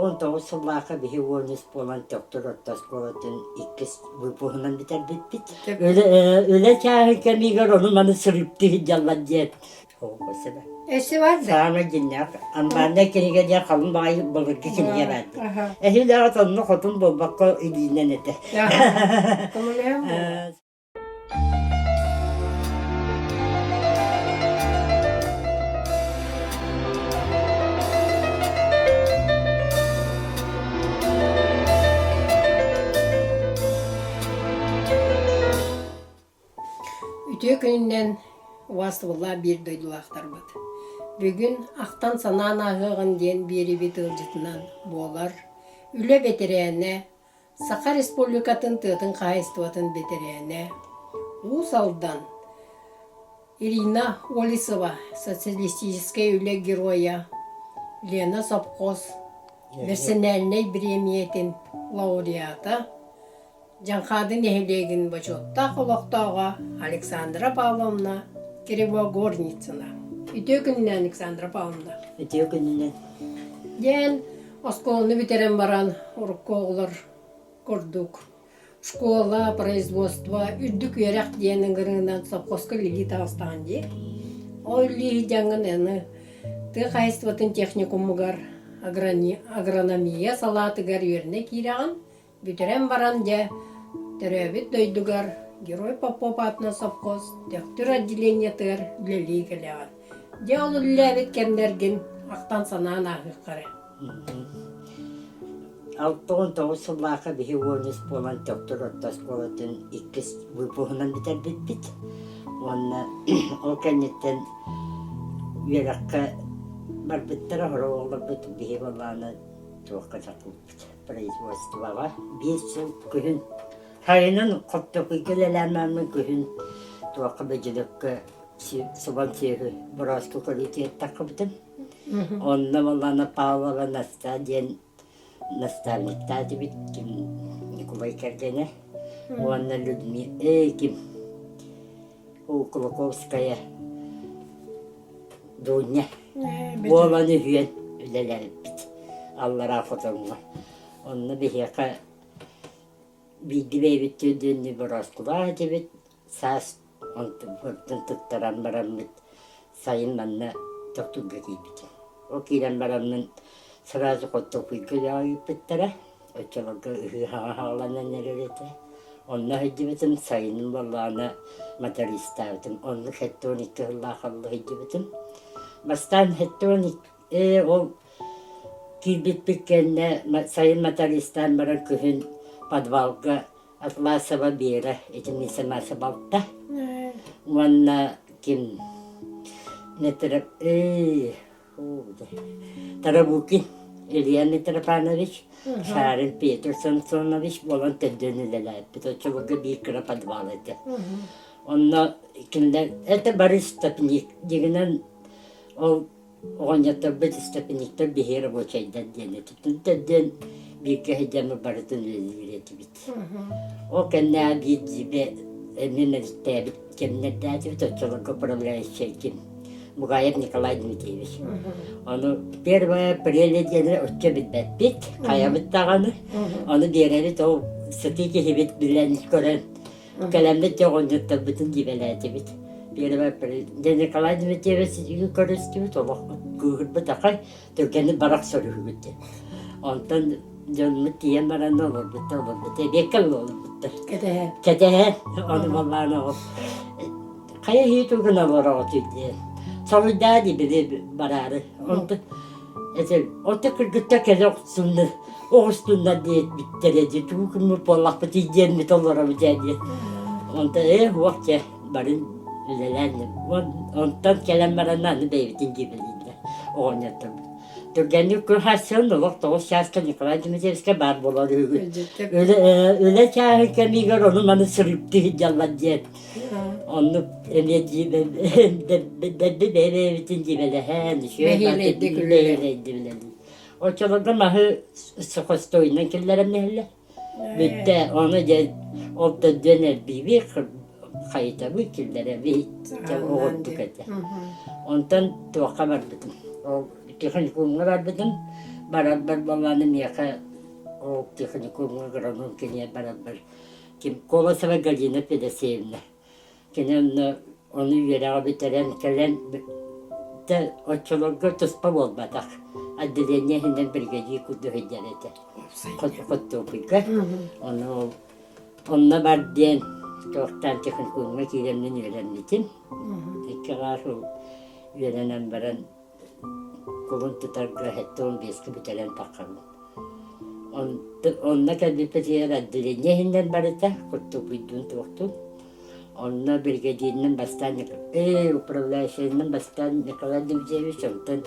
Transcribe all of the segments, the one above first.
69 сыллаахха биһи 13 буолан Төхтүр орто оскуолатын иккис выпуһунан бүтэрбиппит. Үлэ, үлэ чааһын кэмигэр ону-маны сырыптыы сылдьаллар диэн Өссө бар да? Саамай дьиннээх амбааннай кинигэ диэн халыҥ баҕайы былыргы кинигэ баар дии. Эһиилээҕи онно хотун буолбакка илиинэн этэ. Үтүө күнүнэн убаастабыллаах биир дойдулаахтарбыт. Бүгүн ахтан-санаан ааһыаҕын диэн биэрибит ыалдьытынан буолар үлэ бэтэрээнэ, Саха Республикатын тыатын хаһаайыстыбатын бэтэрээнэ, Уус Алдан Ирина Олесова Социалистическай үлэ Геройа, Лена сопхуос бэрсэнээлинэй бириэмийэтин лауреата, Дьаҥхаады нэһилиэгин бочуоттаах олохтооҕо Александра Павловна Кривогорницына. Үтүө күнүнэн, Александра Павловна. Үтүө күнүнэн. Диэн оскуоланы бүтэрэн баран урукку оҕолор курдук школа, производство, үрдүк үөрэх диэн ыҥырыынан совхозка үлэлии таҕыстаҕын дии. Ол үлэлии сылдьаҥҥын аны тыа хаһаайыстыбатын техникумугар агрономия салаатыгар үөрэнэ киирэҕин. Бүтэрэн баран дьэ, төрөөбүт дойдугар Герой Попов аатынан совхоз Төхтүр отделениетыгар үлэлии кэлэҕин. Дьэ ол үлэлээбит кэмнэргин ахтан-санаан ааһыахха эрэ. 69 сыллаахха биһи 13 буолан Төхтүр орто оскуолатын иккис выпуһунан бүтэрбиппит. Уонна ол кэнниттэн үөрэххэ барбыттара, сорох оҕолорбут биһи буоллаҕына туохха чакылбыт производствоҕа биир сыл күһүн сайынын хоптокуйга үлэлээн бараммын күһүн туохха бөдьөлөккө субан сүөһү борооску көрүүтүгэр таххыбытым. Онно Валана Павлова Настаа диэн наставниктаатыбыт ким Николай кэргэнэ уонна Людмила эй ким Кулаковская Дуня буолан үһүөн үлэлээбиппит аллараа хотоҥҥо. Онно биһиэхэ биирдии бэйэбит түөрдүөннүү борооскулаах этибит. Саас онтон туттаран бараммыт сайын манна Тохтурга киирбитим. Ол киирэн бараммын сразу хортуоппуйга үлэҕэ ыыппыттара. Оччолорго ыһыы хаҥа хааланан эрэр этэ. Онно сылдьыбытым, сайынын буоллаҕына мотористаабытым. Оннук 72 сыллаах алла сылдьыбытым. Бастаан 72 ээ ол киирбиппит кэннэ сайын мотористаан баран күһүн подвалга Атласова Вера итини Самаса балта уонна ким Тарабукин Илья Митрофанович, Шарин Петр Самсонович буолан төрдүөн үлэлээппит. Оччолорго биир кыра подвал этэ. Онно кинилэр это бары стопник дигинэн ол Оҕонньотторбут истопниктар биһиги рабочайдар диэн этибит. Диэн бииргэ сылдьаммыт барытын үлэлиир этибит. Ол кэннэ биир дьиибэ эмиэ мэлиттээбит кэмнэрдээтибит, оччолорго управляющай ким Бугаев Николай Дмитриевич. Ону первое апреля диэни оччо билбэппит, хайабыт даҕаны. Ону биэрэбит ол сытыы киһибит билэн көрөн Кэлэммит дьэ оҕонньотторбутун дьиибэлээтибит. Первое дьэ Николай Дмитриевич көрүстүбүт, олох кыыһырбыт ахан, түргэнник барах сөрүһүбүт диэн. Онтон дьоммут тиийэн баран олорбуттар, олорбуттар, эбиэккэ олорбуттар. Кэтэһэн. Кэтэһэн, ону балаан оҕо хайа иһии тугун олороҕутуй диэн. Соруйдаа дии били бараары. Онтон этим, онто кыргыттар кэлэ охсунна оҕустуннар диэбиттэрэ дии тугу күммүт буоллахпытый диэммит олоробут ээ диэн онтон ээ уох чэ барын үлэлээн онтон кэлэн баран аны бэйэбитин дьиибэлииллэр оҕонньотторбут түргэнник күн харсан олох тоҕус чааска Николай Дмитриевичка баар буолар үһүгүт үлэ үлэ чааһын кэмигэр ону маны сырыптыы сылдьаллар диэн оннук эмиэ дэлби бэйэ-бэйэбитин дьиибэлэһэн үчүгэй бэһиэлэйдик үлэлиир Оччолорго маһы сухостойунан киллэрэн иһэллэр. Бүттэ, ону дьэ ол төрдүөн эрбиибит, хайытабыт, киллэрэбит, оҕурдук этэ. Онтон туохха барбытым. Ол Техникумҥа барбытым. Барарбар буоллаҕына миэхэ ол техникумҥа агроном киниэ барарбар ким Колосова Галина Федосеевна. Кини онно ону үөрэҕи бүтэрэн кэлэн дьэ оччолорго туспа буолбатах. Отделение иһинэн бригадир курдук сылдьар этэ. Хортуоппуйга. Ону ол онно бар диэн туохтаан техникумҥа киирэммин үөрэммитим. Икки аҕаас ол үөрэнэн баран кулун тутарга 75-кэ бүтэрэн таххабын. Онно кэлбиппитигэр отделение иһинэн барыта, куртугуйдуун туохтуун. Онно бригадиринэн бастаан управляющайынан бастаан Николай Дмитриевич, онтон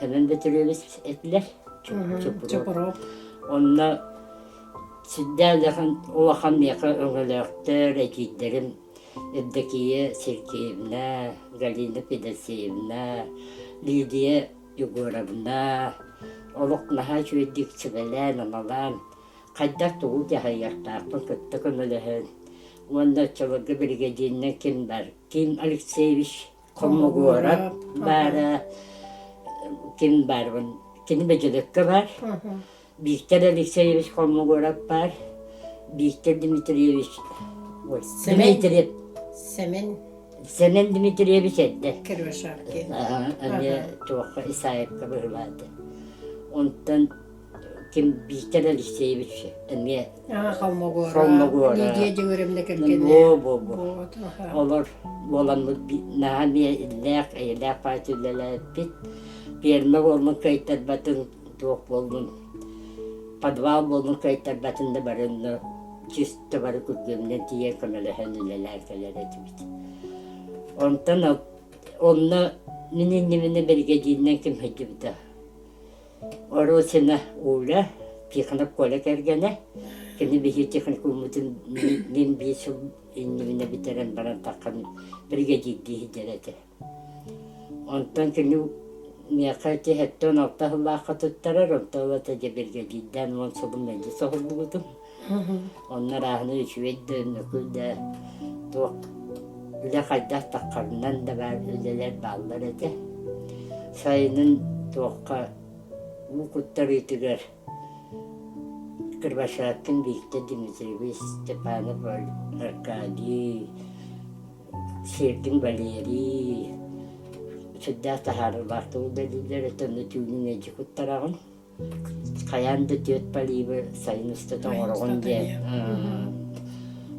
Семен Петрович этилэр. Чупуров. Онно сүрдээх улахан, улахан миэхэ өҥөлөөхтөр, эдьиийдэрим Евдокия Сергеевна, Галина Федосеевна, Лидия Егоровна олох наһаа үчүгэйдик сүбэлээн-амалаан, хайдах тугу дьаһайыахтаахпын кытта көмөлөһөн уонна оччолорго биригэдьииринэн ким бар Ким Алексеевич Хомугуорап баара, ким баарбын кини Бөдьөлөккө баар, Виктор Алексеевич Холмогоров баар, Виктор Дмитриевич ой, Дмитриев Сэмэн Сэмэн Дмитриевич эрдэ. Кривошапкин. Эмиэ туохха Исаевка быһылаата. Онтон ким Виктор Алексеевич эмиэ Холмогоров, Холмогоров. Лидия Дьөгүөрөбүнэ кэргэнэ. Бу бу бу. Вот, аха. Олор буоламмыт наһаа эмиэ иллээх, эйэлээх баайы үлэлээппит. Пиэрмэ буолмут кыайтарбатын туох буоллун, подвал буоллун кыайтарбатын да бары онно чисто бары күргүөмүнэн тиийэн көмөлөһөн үлэлээн кэлэр этибит. Онтон онно мин иннибинэ биригэдьииринэн ким сылдьыбыта? Оросина Уля, Тихонов Коля кэргэнэ. Кини биһиги техникуммутун мин биир сыл иннибинэ бүтэрэн баран таххан биригэдьиирдии сылдьар этэ. Онтон кини миэхэ ити 76 сыллаахха туттарар, онтон ылата дьэ биригэдьиирдээн 10 сылым мэлдьи соһуллубутум. Онно арааһына үчүгэй да, мөкү да туох үлэ хайдах таххарынан да баар үлэлэр бааллар этэ. Сайынын туохха уу куттарыытыгар Кривошапкин Виктор Дмитриевич, Степанов Аркадий, Сергин Валерий сүрдээх таһаарыылаахтык үлэлииллэр этэ, онно түүнүн эдьи куттараҕын. Хайаан да түөрт поливы сайын устата оҥороҕун диэн.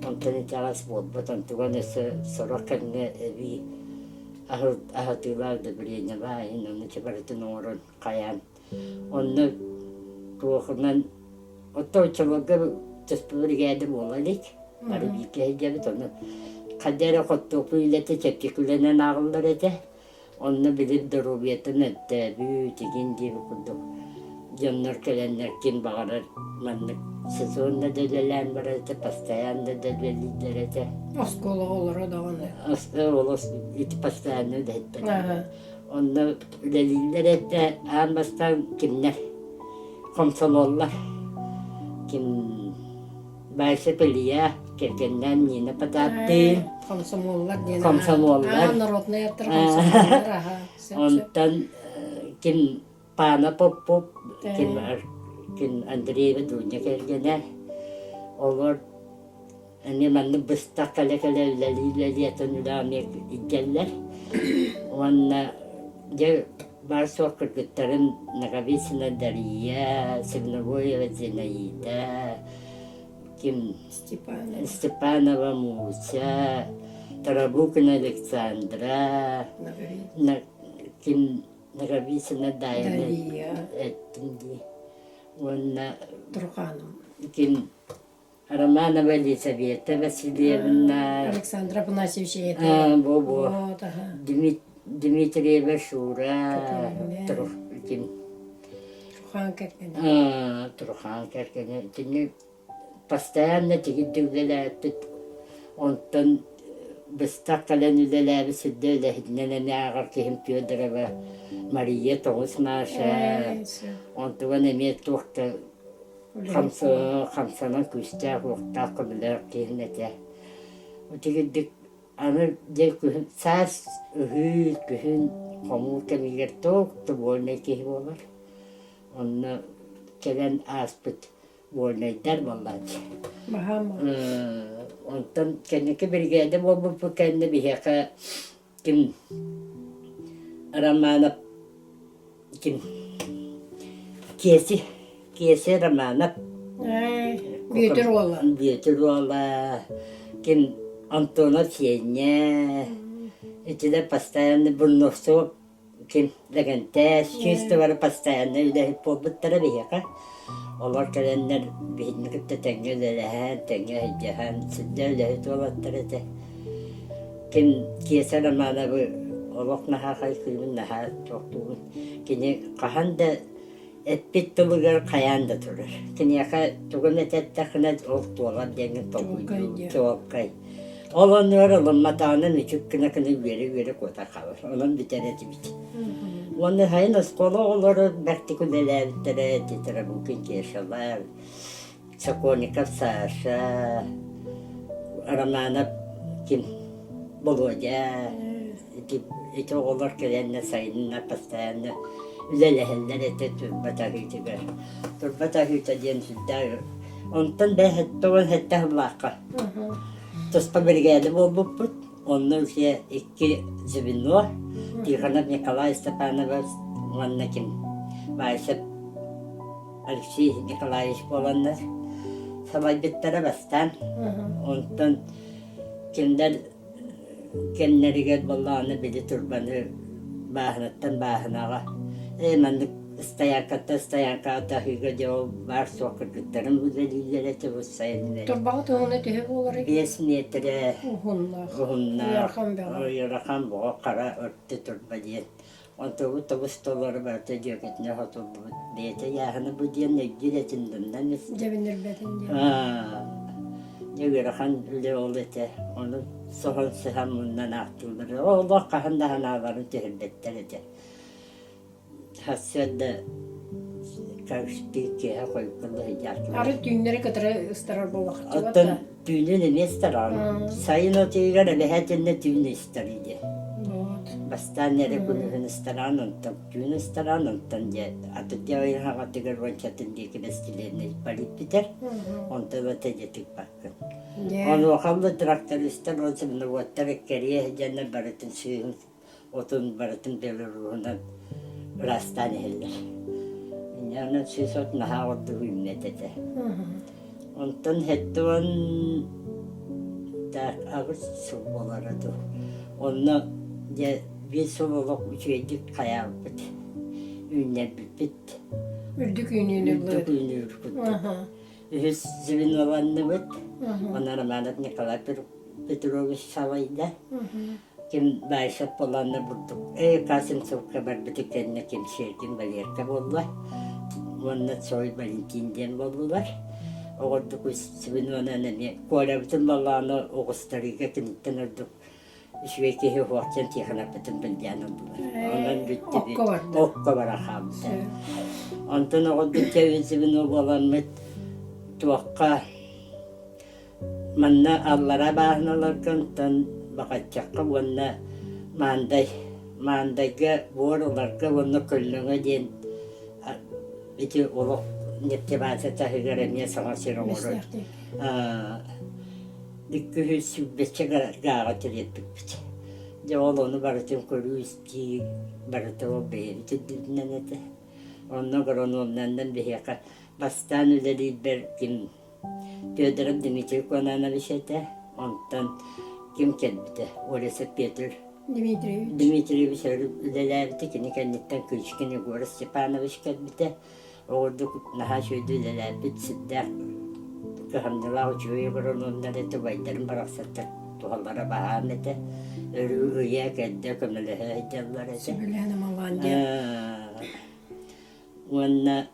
Онтон итэҕэс буолбат, онтуган өссө сорох кэмҥэ эбии аһатыылаах удобрениелаах иһин ону барытын оҥорон хайаан Онно туохунан оттон оччолорго туспа биригээдэ буола илик. Бары бииргэ сылдьабыт. Ону хайда эрэ хортуоппуй үлэтэ чэпчэки үлэнэн ааҕыллар этэ. Онно били доруобуйатын мөлтөөбүт игин диэбит курдук дьоннор кэлэннэр ким баҕарар маннык сезонно да үлэлээн барар этэ, постоянно да үлэлииллэр этэ. Оскуола оҕолоро даҕаны. Олус ити постоянно үлэһиттэр. Онно үлэлииллэр этэ аан бастаан кимнэр хомсомуоллар ким Вася Илья кэргэннээн Нина Потаптыын Хомсомуоллар диэн Хомсомуоллар. народнай аттар хомсомуоллар аха Онтон ким Пана Попов ким ким Андреева Дуня кэргэнэ олор Эмиэ маннык быстах кэлэ-кэлэ үлэлии-үлэлии атын үлэҕэ эмиэ илдьэллэр. Уонна дьэ баар-суох кыргыттарын Ноговицына Дария, Черногоева Зинаида, ким Степанова, Степанова Муся, Тарабукина Александра, ким Ноговицына Дайна эттим дии. Уонна Труханова. Ким Романова Елизавета Васильевна, Александра Афанасьевич ийэтэ. Бу бу Дмитриева Шура, ким Трухан кэргэнэ. Трухан кэргэнэ. Итини постоянно тигирди үлэлээппит. Онтон быстах кэлэн үлэлээбит сирдэ үлэһитинэн эмиэ ааҕар киһим Федорова Мария Тоҕус Маша. Онтуган эмиэ туох да Хамсанан күүстээх, уохтаах, көмөлөөх киһин этэ. Итигирдик Аны дьэ күһүн саас ыһыы, күһүн хомуур кэмигэр туох да вольнай киһи буолар. Онно кэлэн ааспыт вольнайдар буоллааччы. Баһаам Онтон кэнники биригээдэ буолбуппут кэннэ биһиэхэ ким Романов ким Киэси Киэси Романов Бүөтүр уола. Бүөтүр уола ким Антонов Сиэнньэ итилэр постоянно Бурнусов ким Лэгэнтээс чувствовали постоянно үлэһит буолбуттара биһиэхэ. Олор кэлэннэр биһигини кытта тэҥҥэ үлэлэһэн, тэҥҥэ сылдьыһан, сүрдээх үлэһит уолаттар этэ. Ким Киэсэ Романовы олох наһаа хайгыыбын, наһаа туохтуубун. Кини хаһан да эппит тылыгар хайаан да турар. Киниэхэ тугун этэттэххинэ ол туолар диэҥҥин толкуйдуур, чуолкай. Ол оннугар ылымматаҕына мүчүк гына гына үөрэ-үөрэ куота хаалар. Онон бүтэр этибит. Уонна сайын оскуола оҕолоро бэртик үлэлээбиттэрэ, Тетрабукин Кешалар, Сокольников Саша, Романов ким Володя ити, ити оҕолор кэлэннэр сайынна постоянно үлэлэһэллэр этэ турба таһыытыгар. Турба таһыыта диэн сүрдээх онтон 97 сыллаахха туспа биригээдэ буолбуппут. Онно үһүө икки звено Тихонов Николай Степанович уонна ким Вася Алексей Николаевич буоланнар салайбыттара бастаан. Онтон кинилэр кэмнэригэр буоллаҕына били турбаны бааһынаттан бааһынаҕа ээ маннык стоянкаттан стоянкаҕа таһыыга дьэ ол баар суох кыргыттарым үлэлииллэр этэ бу сайын эрэ. Турбаҕа туһуна төһө буоларый? 5 миэтэрэ Уһуннаах. уһуннаах Ыарахан бөҕө. ыарахан боҕо хара өртө турба диэн Онтубут тобус толору барыта дьүөгэтинэ хотуллубут. Бэйэтэ ыйааһына бу диэн өйдүүр этин дуннан Дьэбинирбэтин диэн. Дьэ ыарахан үлэ ол этэ. Ону соһон сыһан муннан аахтыыллар. Олох хаһан да санааларын түһэрбэттэр этэ. Сарсыарда киэһэ хойукка сылдьааччылар. Арыт түүннэри кытары ыстарар буоллахчыбат Оттон түүнүн эмиэ ыстараҕын. Сайын отуйугар эбэһээтиннэ түүн ыстарыы диэн. Вот. Бастаан эрэ күнүһүн ыстараан, онтон түүн ыстараан, онтон дьэ атырдьах ыйын хаҕатыгар уончатын диэки бэстилиэннэй полит бүтэр. Онтон ыла дьэ тыыппаккын. Онуоха трактористар, уоттар кэриэ дьэннэр барытын сыыһын отун барытын Беларуһунан ыраастаан иһэллэр. Инньэ онон сыыс от наһаа ордук үүммэт этэ. Онтон 70 так 8 сыл буолара дуу. Онно дьэ биир сыл олох үчүгэйдик хайаабыппыт, үүннэрбиппит. Үрдүк үүнүүнү Үрдүк үүнүүр курдук. Үһүс звеноланныбыт. Онно Романов Николай Петрович салайда. Ким Баишев буоланна бурдук Касимцевка барбыты кэннэ ким Сергин Валерка буолла уонна Цой Валентин диэн буоллулар. Оҕордук звенонан эмиэ Колябытын балааны оҕустарыыга киниттэн ордук үчүгэй киһи уһуох диэн Тихоновпытын былдьаан ыллылар. Онон бүттүбүт. Окко бара хаалбыта. Онтон оҕордук кэбин звено буоламмыт туохха Манна аллараа бааһыналарга онтон Баҕаччахха уонна Маандай Маандайга буор ыларга уонна Көллөҥө диэн ити олох нефтебаза таһыгар эмиэ саҥа сир оҥорор икки сүүрбэччэ гааҕа тириэрпиппит. Дьэ ол ону барытын көрүү-истии барыта ол бэйэбит үрдүбүтүнэн этэ. Онно агрономнанан биһиэхэ бастаан үлэлиирбэр ким Федоров Дмитрий Кононович этэ, онтон ким кэлбитэ, Олесов Петр Дмитриевич. Дмитриевич үлэлээбитэ, кини кэнниттэн Кычкин Егор Степанович кэлбитэ. Оҕурдук наһаа үчүгэйдик үлэлээбит, сүрдээх кыһамньылаах үчүгэй агрономнар этэ, убайдарын барахсаттар туһалара баһаам этэ. Өрүү ыйа кэлдэ көмөлөһө сылдьаллар этэ. Сөбүлээн амалаан диэн. Уонна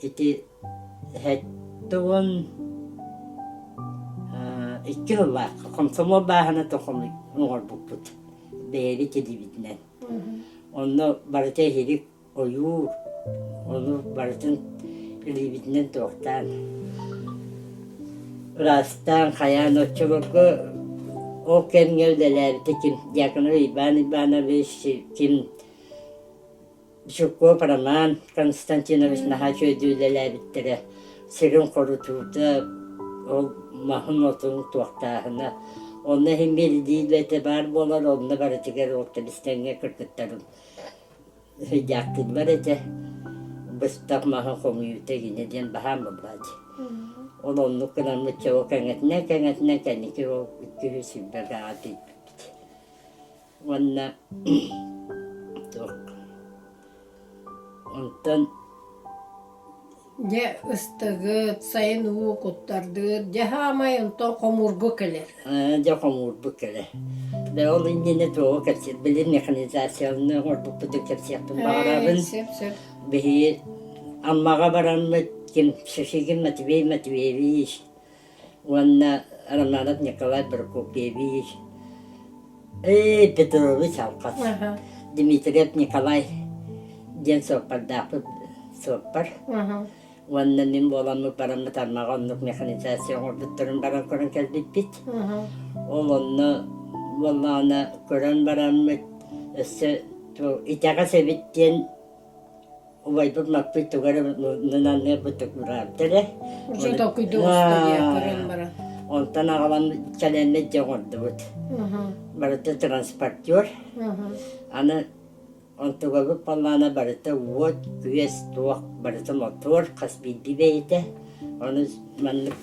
Ити 72 сыллаахха комсомол бааһына оҥорбуппут бэйэбит илиибитинэн. Онно барыта иһирик ойуур, ону барытын илиибитинэн туохтаан, ыраастаан хайаан оччолорго. Ол кэмҥэ үлэлээбитэ ким Дьяконов Иван Иванович, ким Жуков Роман Константинович наһаа үчүгэйдик үлэлээбиттэрэ. Сирин хорутуута, ол маһын-отун туохтааһына. Онно иһин биэрдии үлэтэ баар буолар, онно барытыгар ол тэбис-тэҥҥэ кыргыттарым Сыдьаахтыыллар этэ, быстах маһы хомуйуута игинэ диэн баһаам буоллааччы. Ол оннук гынаммыт чэ ол кэҥэтинэн-кэҥэтинэн кэнники ол 200 сүүрбэҕэ тиийбиппит. Уонна туох онтон Дьэ ыстыгыт, сайын уу куттардыыр, дьэ хаамай онтон хомуургу кэлэр. Дьэ хомуурбут кэлэр. Дьэ ол иннинэ туоҕу кэпсиир, били механизацияны оҥорбуппутун кэпсиэхпин баҕарабын. Сөп, сөп. Биһиги Аммаҕа бараммыт ким Шишигин Матвей Матвеевич уонна Романов Николай Прокопьевич, Эй, Петрович Алхас, Дмитриев Николай диэн суоппардаахпыт суоппар. Уонна мин буоламмыт бараммыт Аммаҕа оннук механизация оҥорбуттарын баран көрөн кэлбиппит. Ол онно буоллаҕына көрөн бараммыт өссө итэҕэс эбит диэн Убайбыт Маппый тугу эрэ мунанныарбыт ураабыта эрэ. Уже толкуйдуу оҕуста көрөн баран. Онтон аҕалан кэлэннэ дьэ оҥордубут. Барыта транспортер. Аны онтугабыт паллаана барыта уот, күөс, туох барыта мотуор, хас биирдии бэйэтэ. Ону маннык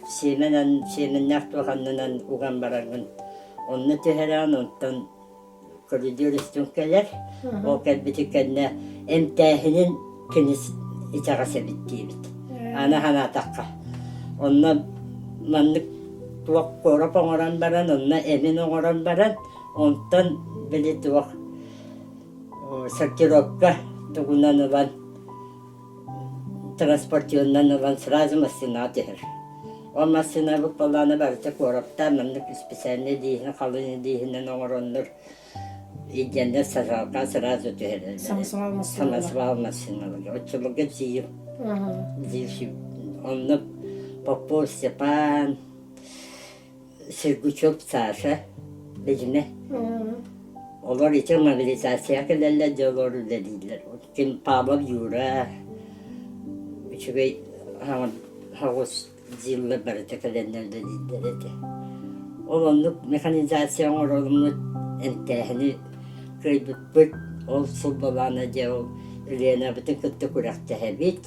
сиэмэн сиэмэннээх туох аннынан уган бараргын онно түһэрэҕин, онтон Көрүдүөр устун кэлэр, ол кэлбитин кэннэ эмтээһинин кини итэҕэс эбит диэбит. Аны санаатахха, онно маннык туох куорап оҥорон баран, онно эмин оҥорон баран, онтон били туох сортировка тугунан ылан транспортирынан ылан сразу массыынаҕа түһэр. Ол массыынабыт буоллаҕына барыта куораттаан маннык специальнай дииһин халыҥ дииһинэн оҥороннор илдьэннэр сажалка сразу түһэрэллэр. Самосвал массыыналар. Самосвал массыыналар. Оччолорго ЗИЛ. ЗИЛ Онно Попов Степан, Сергучев Саша, билимэ. Олор ити мобилизация кэлэллэр, дьэ олор үлэлииллэр. Ким Павлов Юра, үчүгэй хаҕыс дьыллар барыта кэлэннэр үлэлииллэр этэ. Ол оннук механизация оҥоролуммут эмтээһини кыайбыппыт. Ол сыл былаана дьэ ол Ленабытын кытта күрэхтэһэбит.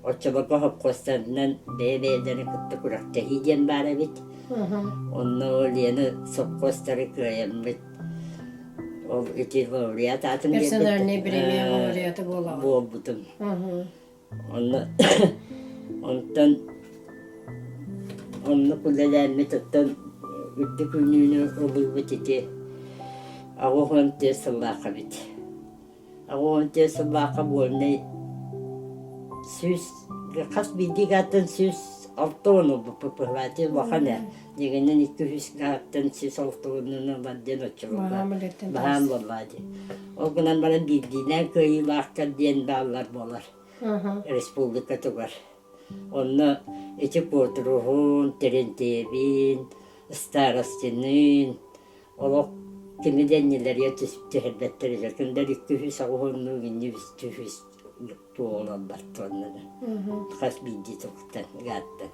Оччолорго сопхуостарынан бэйэ-бэйэлэрин кытта күрэхтэһии диэн баар эбит. Онно Лена сопхуостары кыайаммыт ол ити лауреат аатын Персональный премия лауреата буолаҕын. Буолбутум. Онно онтон оннук үлэлээммит оттон үрдүк үүнүүнү ылыыбыт ити 84 сыллаах эбит. 84 сыллаахха буольнай 100 хас биирдии гааттан 160 ылбыппыт быһылаати улахан ээ. Дьиҥинэн 200 гааттан 160 ылар диэн оччолорго баһаам буоллаа дии. Ол гынан баран биирдиилээн кыайыылаахтар диэн бааллар буолар республикатыгар. Онно ити Куотуруһун, Терентьевин, Старостиныын Олох кими да иннилэригэр түһэрбэттэр этэ. Кинилэр икки-үс оҕуһуннуу инни үс туолаллар туоннара. Хас биирдии туохтан гааттан.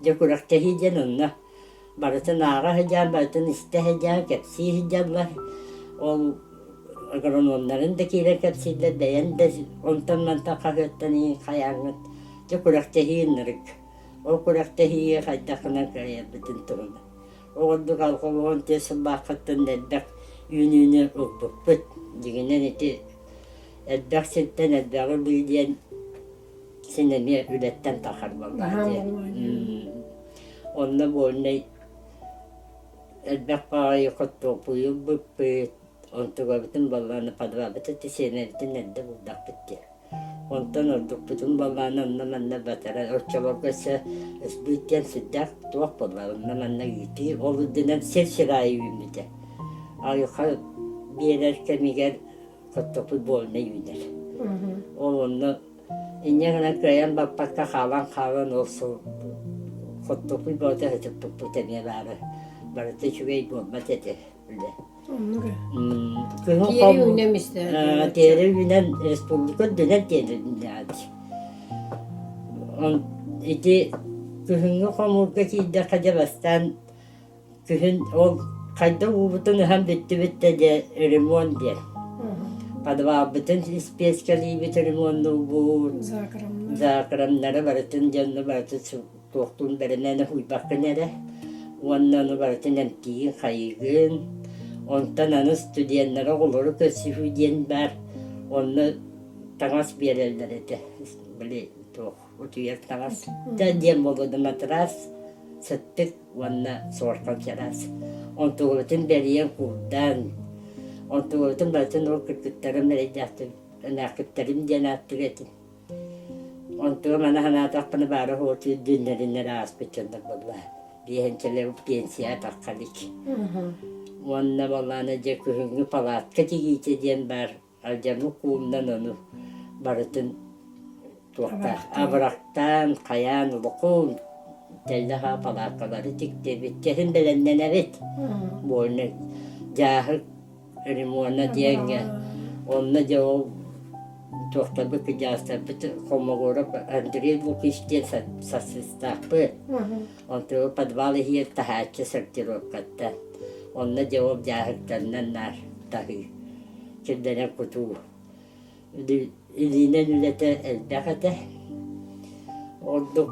Дьэ күрэхтэһии диэн онно барытын ааҕа сылдьан, барытын истэ сылдьан, кэпсии сылдьаллар. Ол агрономнарын да киирэн кэпсииллэр, бэйэн да онтон-мантан хаһыаттан иһин хайааҥҥыт. Дьэ күрэхтэһии ынырык. Ол күрэхтэһиигэ хайдах гынан кыайарбытын туһунан. Оҕордук алҕолоон тыа сыллааххыттан элбэх үүнүүнү ылбыппыт. Дьиҥинэн ити элбэх сиртэн элбэҕи ылыы диэн син эмиэ үлэттэн тахар буоллаҕа дии. Онно буольнай элбэх баҕайы хортуоппуйу ылбыппыт, онтугабытын буоллаҕына подвалбыт ити сиэмэбитин эрдэ булдахпыт дии. Онтон ордукпутун буоллаҕына онно-манна батарар. Оччолорго өссө ысбыыт диэн сүрдээх туох буолла, онно-манна ыытыы. Ол үрдүнэн сир-сир аайы үүммүтэ. Айылҕа биэрэр кэмигэр хортоппут буолна үүнэр. Ол онно инньэ гынан кыайан баппакка хаалан-хаалан ол сыл хортоппуй бөҕөтө сытыппыппыт эмиэ баара. Барыта үчүгэй буолбат этэ үлэ. Оннук ээ. Кыһын Тиэри үүнэн истэ. Тиэри үүнэн республика үрдүнэн тиэри үүнээт. Ити күһүҥҥү хомуурга киирдэххэ дьэ бастаан күһүн ол хайдах уубутун ыһан бүттүбүт да дьэ ремонт диэн. Подвалбытын испиэскэлиибит ремоннуубут. Закромнары барытын дьонно барытын туохтуун бэринэн уһуйбаккын эрэ уонна ону барытын эмтиигин хайыыгын онтон аны студеннары оҕолору көрсүһүү диэн баар онно таҥас биэрэллэр этэ били туох утуйар таҥас диэн буолуо матрас сыттык уонна суорҕан чараас онтугубутун бэрийэн куурдан онтугубутун барытын ол кыргыттарым эрэйдээхтэр эмээххиттэрим диэн ааттыыр этим Онтугум аны санаатахпына баара уһуотуур дьүннэриннэр ааспыт дьоннор буолла. Биэһинчэлэр пенсия тахха илик. Уонна буоллаана дьэ күһүҥҥү палатка тигиитэ диэн баар алдьаммыт куумнан ону барытын туохтаах абырахтаан, хайаан улукуун тэллэх палаткалары тиктибит. Чэһин бэлэмнэнэбит. Больно дьааһык ремонна диэҥҥэ онно дьэ ол туохтарбыт кыдьаастарбыт Холмогоров Андрей Лукич диэн сарсыстаахпыт онтугу подвал иһигэр таһааччы сортировкаттан онно дьэ ол дьааһыктарынан наар таһыы киллэрэн кутуу Илиинэн үлэтэ элбэх этэ. Ордук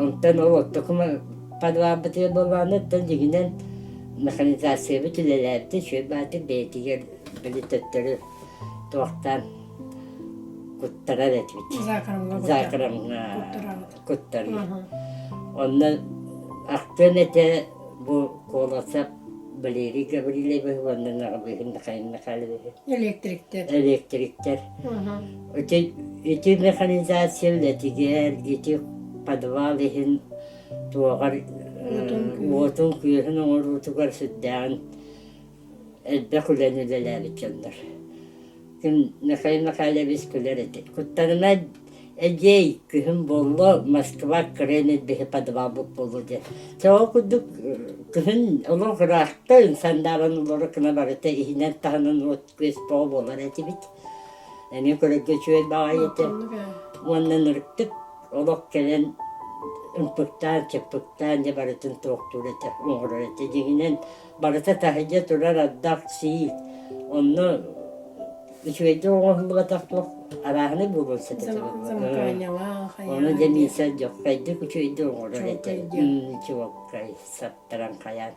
онтон ол оттоку подвалбытыгар буоллаҕына оттон дьиҥинэн механизациябыт үлэлээбитэ үчүгэй баҕайытык бэйэтигэр били төттөрү туохтаан куттарар этибит. Закромҥа куттарыы. Онно ахтыан этэ бу Колосов Валерий Гаврильевич уонна Наҕабыһын Михаил Михайлович. Электриктэр. Электриктэр. Ити, ити механизация үлэтигэр, ити подвал иһин туоҕар уотун күөһүн оҥоруутугар сүрдээҕин элбэх үлэни үлэлээбит дьоннор. Ким Михаил Михайлович күлэр этэ. Куттарына эдьиэй күһүн буолло Москва кырыан элбэһи подвалбыт буолуо диэн. Чэ ол курдук күһүн олох ыраахта сандааран олоро гына барыта иһинэн таһынан уот күөс бөҕө буолар этибит. Эмиэ көрөргө үчүгэй баҕайы этэ. Уонна ынырыктык олох кэлэн ымпыктаан, чыппыктаан дьэ барытын туохтуур этэ, оҥорор этэ. Дьиҥинэн барыта таһырдьа турар ардах сии онно үчүгэйдик оҥоһуллубатах туох арааһынай буолуон сөп этэ ону дьэ миисэ дьоккайдык үчүгэйдик оҥорор этэ чуолкай саптаран хайаан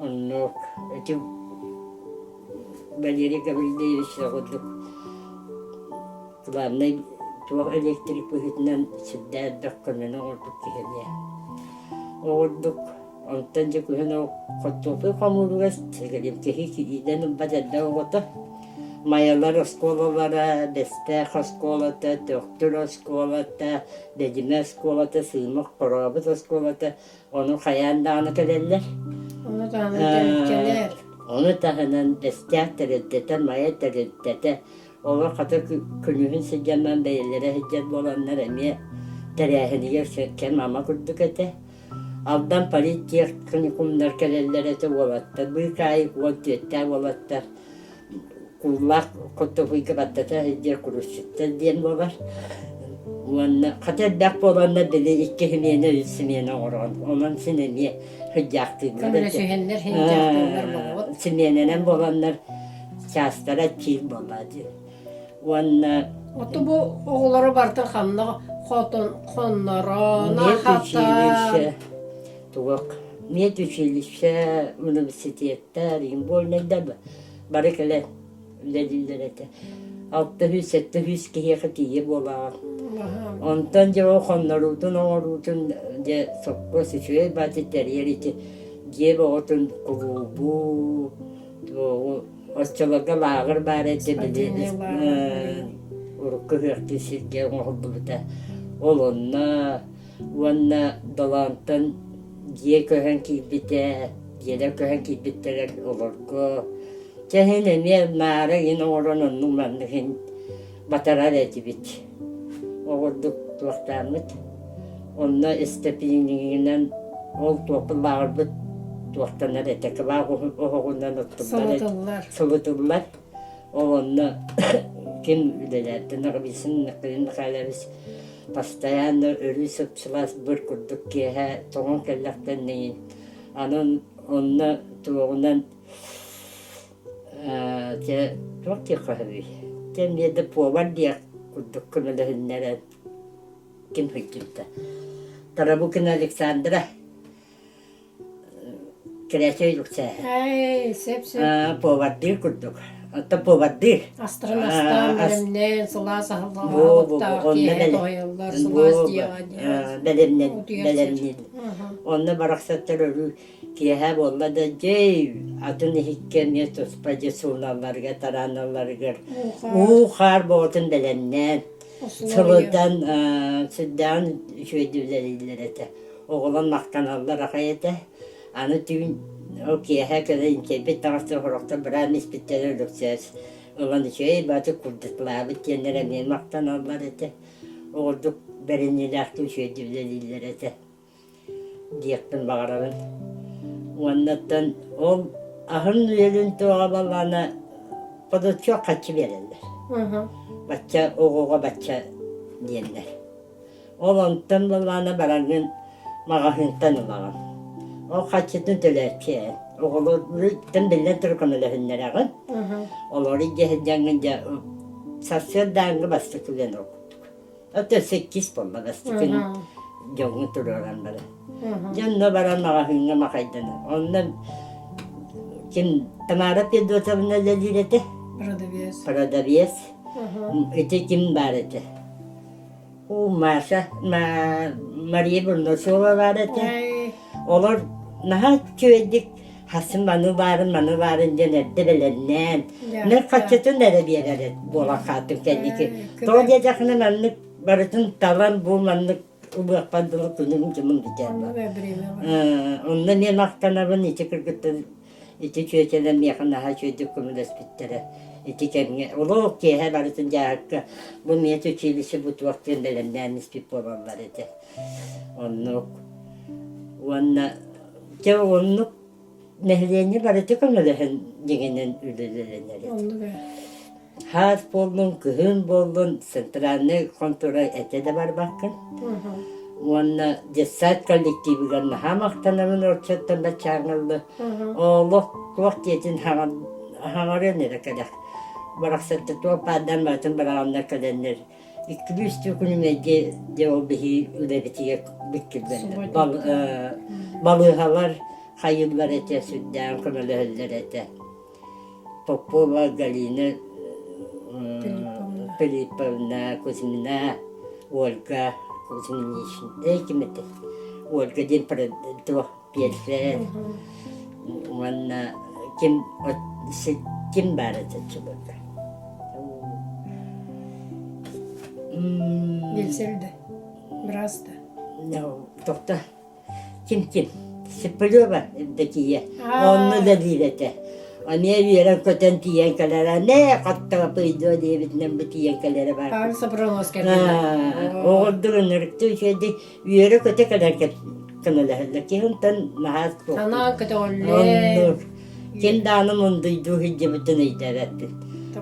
оннук ити Валерий Гаврильевич курдук главнай туох электрик быһыытынан сүрдээх элбэх көмөнү оҥорбут киһи эмиэ оҕурдук Онтон дьэ күһүн ол хортуоппуй хомууругар киһи кириинэн ылбат элбэх оҕото. Майалар оскуолалара, Бэстээх оскуолата, Төхтүр оскуолата, Бэдьимэ оскуолата, Сыымах Хорообут оскуолата ону хайаан даҕаны кэлэллэр. Ону таһынан тэрилтэлэр. Ону таһынан Бэстээх тэрилтэтэ, Майа тэрилтэтэ олор хата күнүһүн сылдьан бэйэлэрэ сылдьар буоланнар эмиэ тэрээһинигэр кэм ама курдук этэ. Алдан политтехникумнар кэлэллэр этэ уолаттар, быыкаайык 14-тээх уолаттар кууллаах хортуоппуйга баттата сылдьар курусчуттар диэн буолар. Уонна хата элбэх буоланнар били икки симиэнэ, үс симиэнэ оҥорон, онон син эмиэ сылдьаахтыыллар этэ. Көмөлөсүһэннэр сылдьаахтыыллар буолуо. Симиэнэнэн буоланнар чаастара киир буолла дии. Уонна Оту бу оҕолоро барыта ханна хотон хоннорон, медучилище, туох медучилище, университеттар, больнайдар бары кэлэн үлэлииллэр этэ. 600-700 киһиэхэ тиийэ буолаҕын. Онтон дьэ ол хонноруутун оҥоруутун дьэ сопхуос үчүгэй бааты тэрийэр ити дьиэ оҕотун кулуубу туоҕу Оччолорго лааҕыр баар этэ били урукку ыһыахтыы сиргэ оҥоһуллубута. Ол онно уонна Долоонтон дьиэ көһөн киирбитэ, дьиэлэр көһөн киирбиттэрэ олорго. Чэ иһин эмиэ наара иһин оҥорон оннук маннык иһин батарар этибит. Оҕурдук туохтааммыт. Онно эстапиниҥинэн ол туохпут лааҕырбыт. туохтанар этэ, кыбаах оһоҕунан оттуллар Сылытыллар. Сылытыллар. Ол онно ким үлэлээбитин Ноговицын Михаил Михайлович постоянно өрүү сып-сылаас быр курдук киэһэ тоҥон кэллэхтэн нэйин. Анан онно туоҕунан дьэ туох диэххэ сөбүй? Дьэ эмиэ да повар диэх курдук көмөлөһүннэрэн ким сылдьыбыта. Тарабукина Александра Кирээчэй Луксээһэ. Эй, сөп-сөп. Повардыыр курдук. Оттон повардыыр. Астарын астаан бэлэмнээн, сылаас аһыллаах киэһэ тоһуйаллар, сылаас дьиэҕэ бэлэмнэн бэлэмниир. Онно барахсаттар өрүү киэһэ буолла да дьэй атын иһиккэ эмиэ туспа дьэ сууналларыгар, тараналларыгар уу-хаар боҕотун бэлэмнээн сылытан сүрдээҕин үчүгэйдик үлэлииллэр этэ. Оҕолор махтаналлар аҕай этэ. Аны түүн ол киэһэ кэлэн инчэйбит таҥастары сорохтор быраан испиттэрэ Өлөксөөс ылан үчүгэй баҕайытык курдатылаабыт диэннэр эмиэ махтаналлар этэ. Оҕурдук бэриниилээхтик үчүгэйдик үлэлииллэр этэ диэхпин баҕарабын. Уоннаттан ол аһын-үөлүн туоҕа балаана подотчуок хаччы биэрэллэр. Бачча оҕоҕо бачча диэннэр. Ол онтон буоллаҕына бараҥҥын маҕаһыынтан ылаҕын. Ол харчытын төлөөччү ээ. Оҕолоруттан биллэн турар көмөлөһүннэрэҕин. Олору илдьэ сылдьаҥҥын дьэ сарсыардааҥҥы бастакы үлэн ол курдук. Оттон сэттис буолла бастакы дьоҥҥун туруоран баран. Дьэ онно баран маҕаһыыҥҥа махайданар. Онно ким Тамара Федотовна үлэлиир этэ. Продавец. Продавец. Ити ким баар этэ? Уу Маша, Мария Бурнашова баар этэ. Олор наһаа үчүгэйдик хасын маны баарын, маны баарын диэн эрдэ бэлэмнээн, нөр хаччытын эрэ биэрэр буолан хаалтым кэнники. Тоҕо диэтэххинэ маннык барытын талан бу маннык ылыахпар дылы күнүм-дьылым бүтэр. Онно эмиэ махтанабын ити кыргыттар Ити чүөчэлэр миэхэ наһаа үчүгэйдик көмөлөспүттэрэ. Ити кэмҥэ олох киэһэ барытын дьааһыкка бу медучилище бу туох диэн бэлэмнээн испит буолаллар этэ. Оннук. Уонна дьэ оннук нэһилиэнньэ барыта көмөлөһөн дьиҥинэн үлэлэнэр этэ. Оннук ээ. Хаас буоллун, кыһын буоллун центральнай хонтуора этэ да барбаккын. Уонна детсад коллективыгар наһаа махтанабын оччоттон баччааҥҥыллы. Олох туох диэтин хаҥарыан эрэ кэлэх. Барахсатта туох баардан барытын быраҕаннар кэлэннэр иккилүү-үстүү күнүмэйгэ дьэ ол биһи үлэбитигэр бүттүллэллэр. Балыыһалар хайыыллар этэ, сүрдээҕин көмөлөһөллөр этэ. Попова Галина Филипповна Кузьмина, Ольга Кузьминична, ким этэ? Ольга диэн туох пиэрсэ уонна ким ким баар этэ чулута? Билсэр да, быраас да. Тохто Ким-ким? Сыппылыаба Евдокия. Онно үлэлиир этэ. Эмиэ үөрэн-көтөн тиийэн кэлэрэ, нээ, хаттаҕа диэбитинэн бу тиийэн кэлэрэ баар. Павел Сопронос кэллэ. Оҕордук ынырыктыы үчүгэйдик үөрэ-көтө кэлэр көмөлөһөллөр. Киһи онтон наһаа Санаан көтөҕүллэр. Оннук. Ким даҕаны мундуйдуу сылдьыбытын өйдөөбөппүн.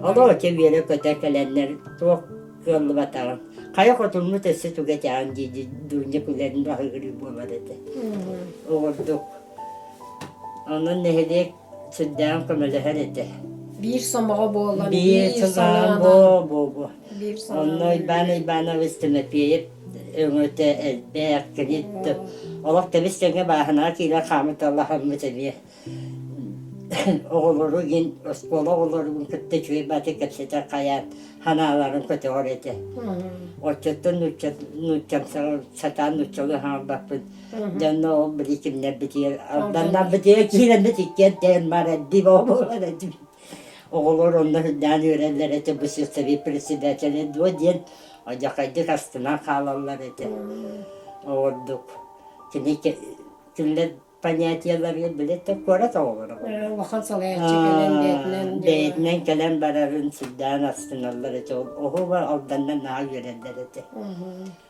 Олоо чэ үөрэ-көтө кэлэннэр туох кыаллыбатаҕын. Хайа хотуммут өссө туга этэҕин дии Дуня күлэн баһыгырыы буолар этэ. Оҕордук. Онон нэһилиэк сүрдээҕин көмөлөһөр этэ. Биир сомоҕо буолан, биир санаанан. Бо, бо, бо. Биир Онно Иван Иванович Тимофеев өҥөтө элбэх, кини олох тэбис тэҥҥэ бааһынаҕа киирэн хаамыталаһаммыт эмиэ Оҕолору иһин оскуола оҕолорун кытта үчүгэй баҕайытык кэпсэтэр хайаан санааларын көтөҕөр этэ. Оччоттон нуучча нууччамсаҕа сатаан нууччалыы хаалбаппын. Дьэ онно ол били кимнэрбитигэр алданнарбытыгар киирэммит иккиэн тэйэн баран дии буолар этибит. Оҕолор онно сылдьан үөрэллэр этэ бу сельсовет председателэ дуо диэн одьахайдык астынан хаалаллар этэ. Оҕордук кини кинилэр понятиеларыгар билэ да куорат оҕолоро Улахан салайааччы кэлэн бэйэтинэн бэйэтинэн кэлэн барарын сүрдээн астыналлар этэ. Оһуба Алданнан наһаа үөрэллэр этэ.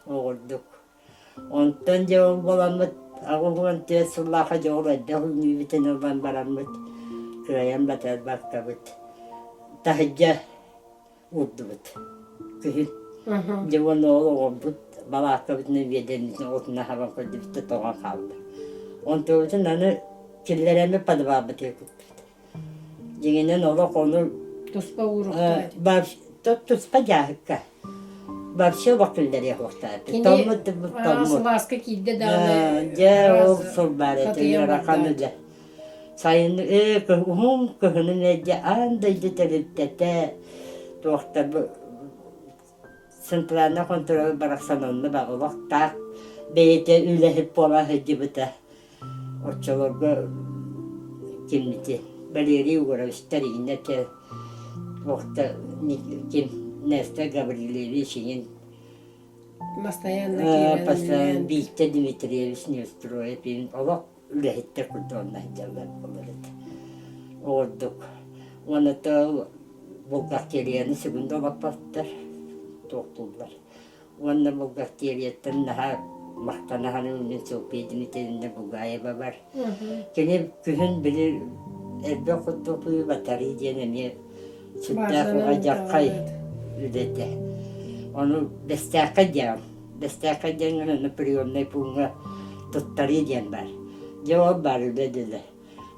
Оҕурдук. Онтон дьэ ол буоламмыт 84 сыллаахха дьоҕур элбэх үүнүүбүтүн ылан бараммыт, кыайан батарбаккабыт, таһырдьа уурдубут. Күһүн. Дьэ уонна ол оҕобут балааккабытынан үөдэммитин оҕотунан хабан көрдүбүт да тоҥон хаалла. Онтубутун аны киллэрэммит подвалбытыгар куппут. Дьиҥинэн олох ону Туспа ууруохтаах туспа дьааһыкка. Вообще олох киллэриэх уохтаах. Кини Томмут томмут. сылааска киирдэ даҕаны Дьэ ол сыл баар этэ хатыйан ыарахан барда. үлэ. Сайын ээ уһун кыһынын эрдэ аан дойду тэрилтэтэ туохта бу центральнай хонтуруол барахсан онно ба олох таах бэйэтэ үлэһит буола сылдьыбыта. Оччолорго киммити Валерий Егоровичтар иһинэ этэ туохта ким Нестор Гаврильевич иһин Постоянно киирэн постоянно Бииктэ Дмитриевич Неустроев иһин олох үлэһиттэр курдук онно сылдьаллар буолар этэ. Ордук. Уонна то бухгалтерияны сүгүн да олоппоттор, туохтууллар. Уонна бухгалтерияттан наһаа махтана саныыбын мин Софья Дмитриевна Бугаева бар. Кини күһүн били элбэх хортуоппуйу батарыы диэн эмиэ сүрдээх дьаххай үлэтэ. Ону Бэстээххэ диэҕим. Бэстээххэ диэн ону приемнай пууҥҥа туттарыы диэн баар. Дьэ ол баар үлэ дылы.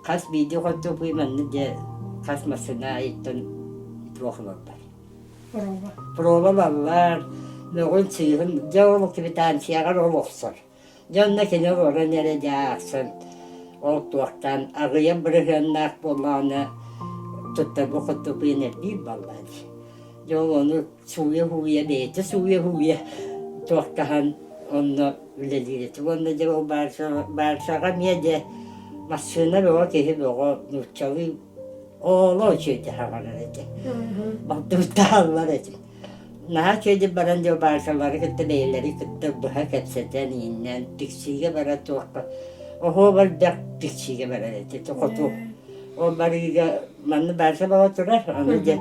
Хас биирдии хортуоппуй манна дьэ хас массыына айыттан туох ылаллар. Проба. Проба ылаллар, мөҕүн сыыһын, дьэ ол квитанцияҕар ол охсор. Дьэ онно кини олорон эрэ дьэ аахсан ол туохтаан аҕыйах бырыһыаннаах буоллаҕына туттарбыт хортуоппуйун эрбиир буоллаҕа дии. Дьэ ол ону сууйа-һууйа бэйэтэ сууйа-һууйа туохтаһан онно үлэлиир этэ. Уонна дьэ ол баарсаҕа эмиэ дьэ массыына бөҕө киһи бөҕө нууччалыы оолоо үчүгэйдик хаалар этэ. Балтыбыттааллар этим. Наһаа үчүгэйдик баран дьэ баарсалары кытта бэйэлэри кытта быһа кэпсэтэн ииннээн тиксиигэ бара туохха оһуо барбах тиксиигэ барар этэ хоту ол барыыга манна баарса баҕа турар ону дьэ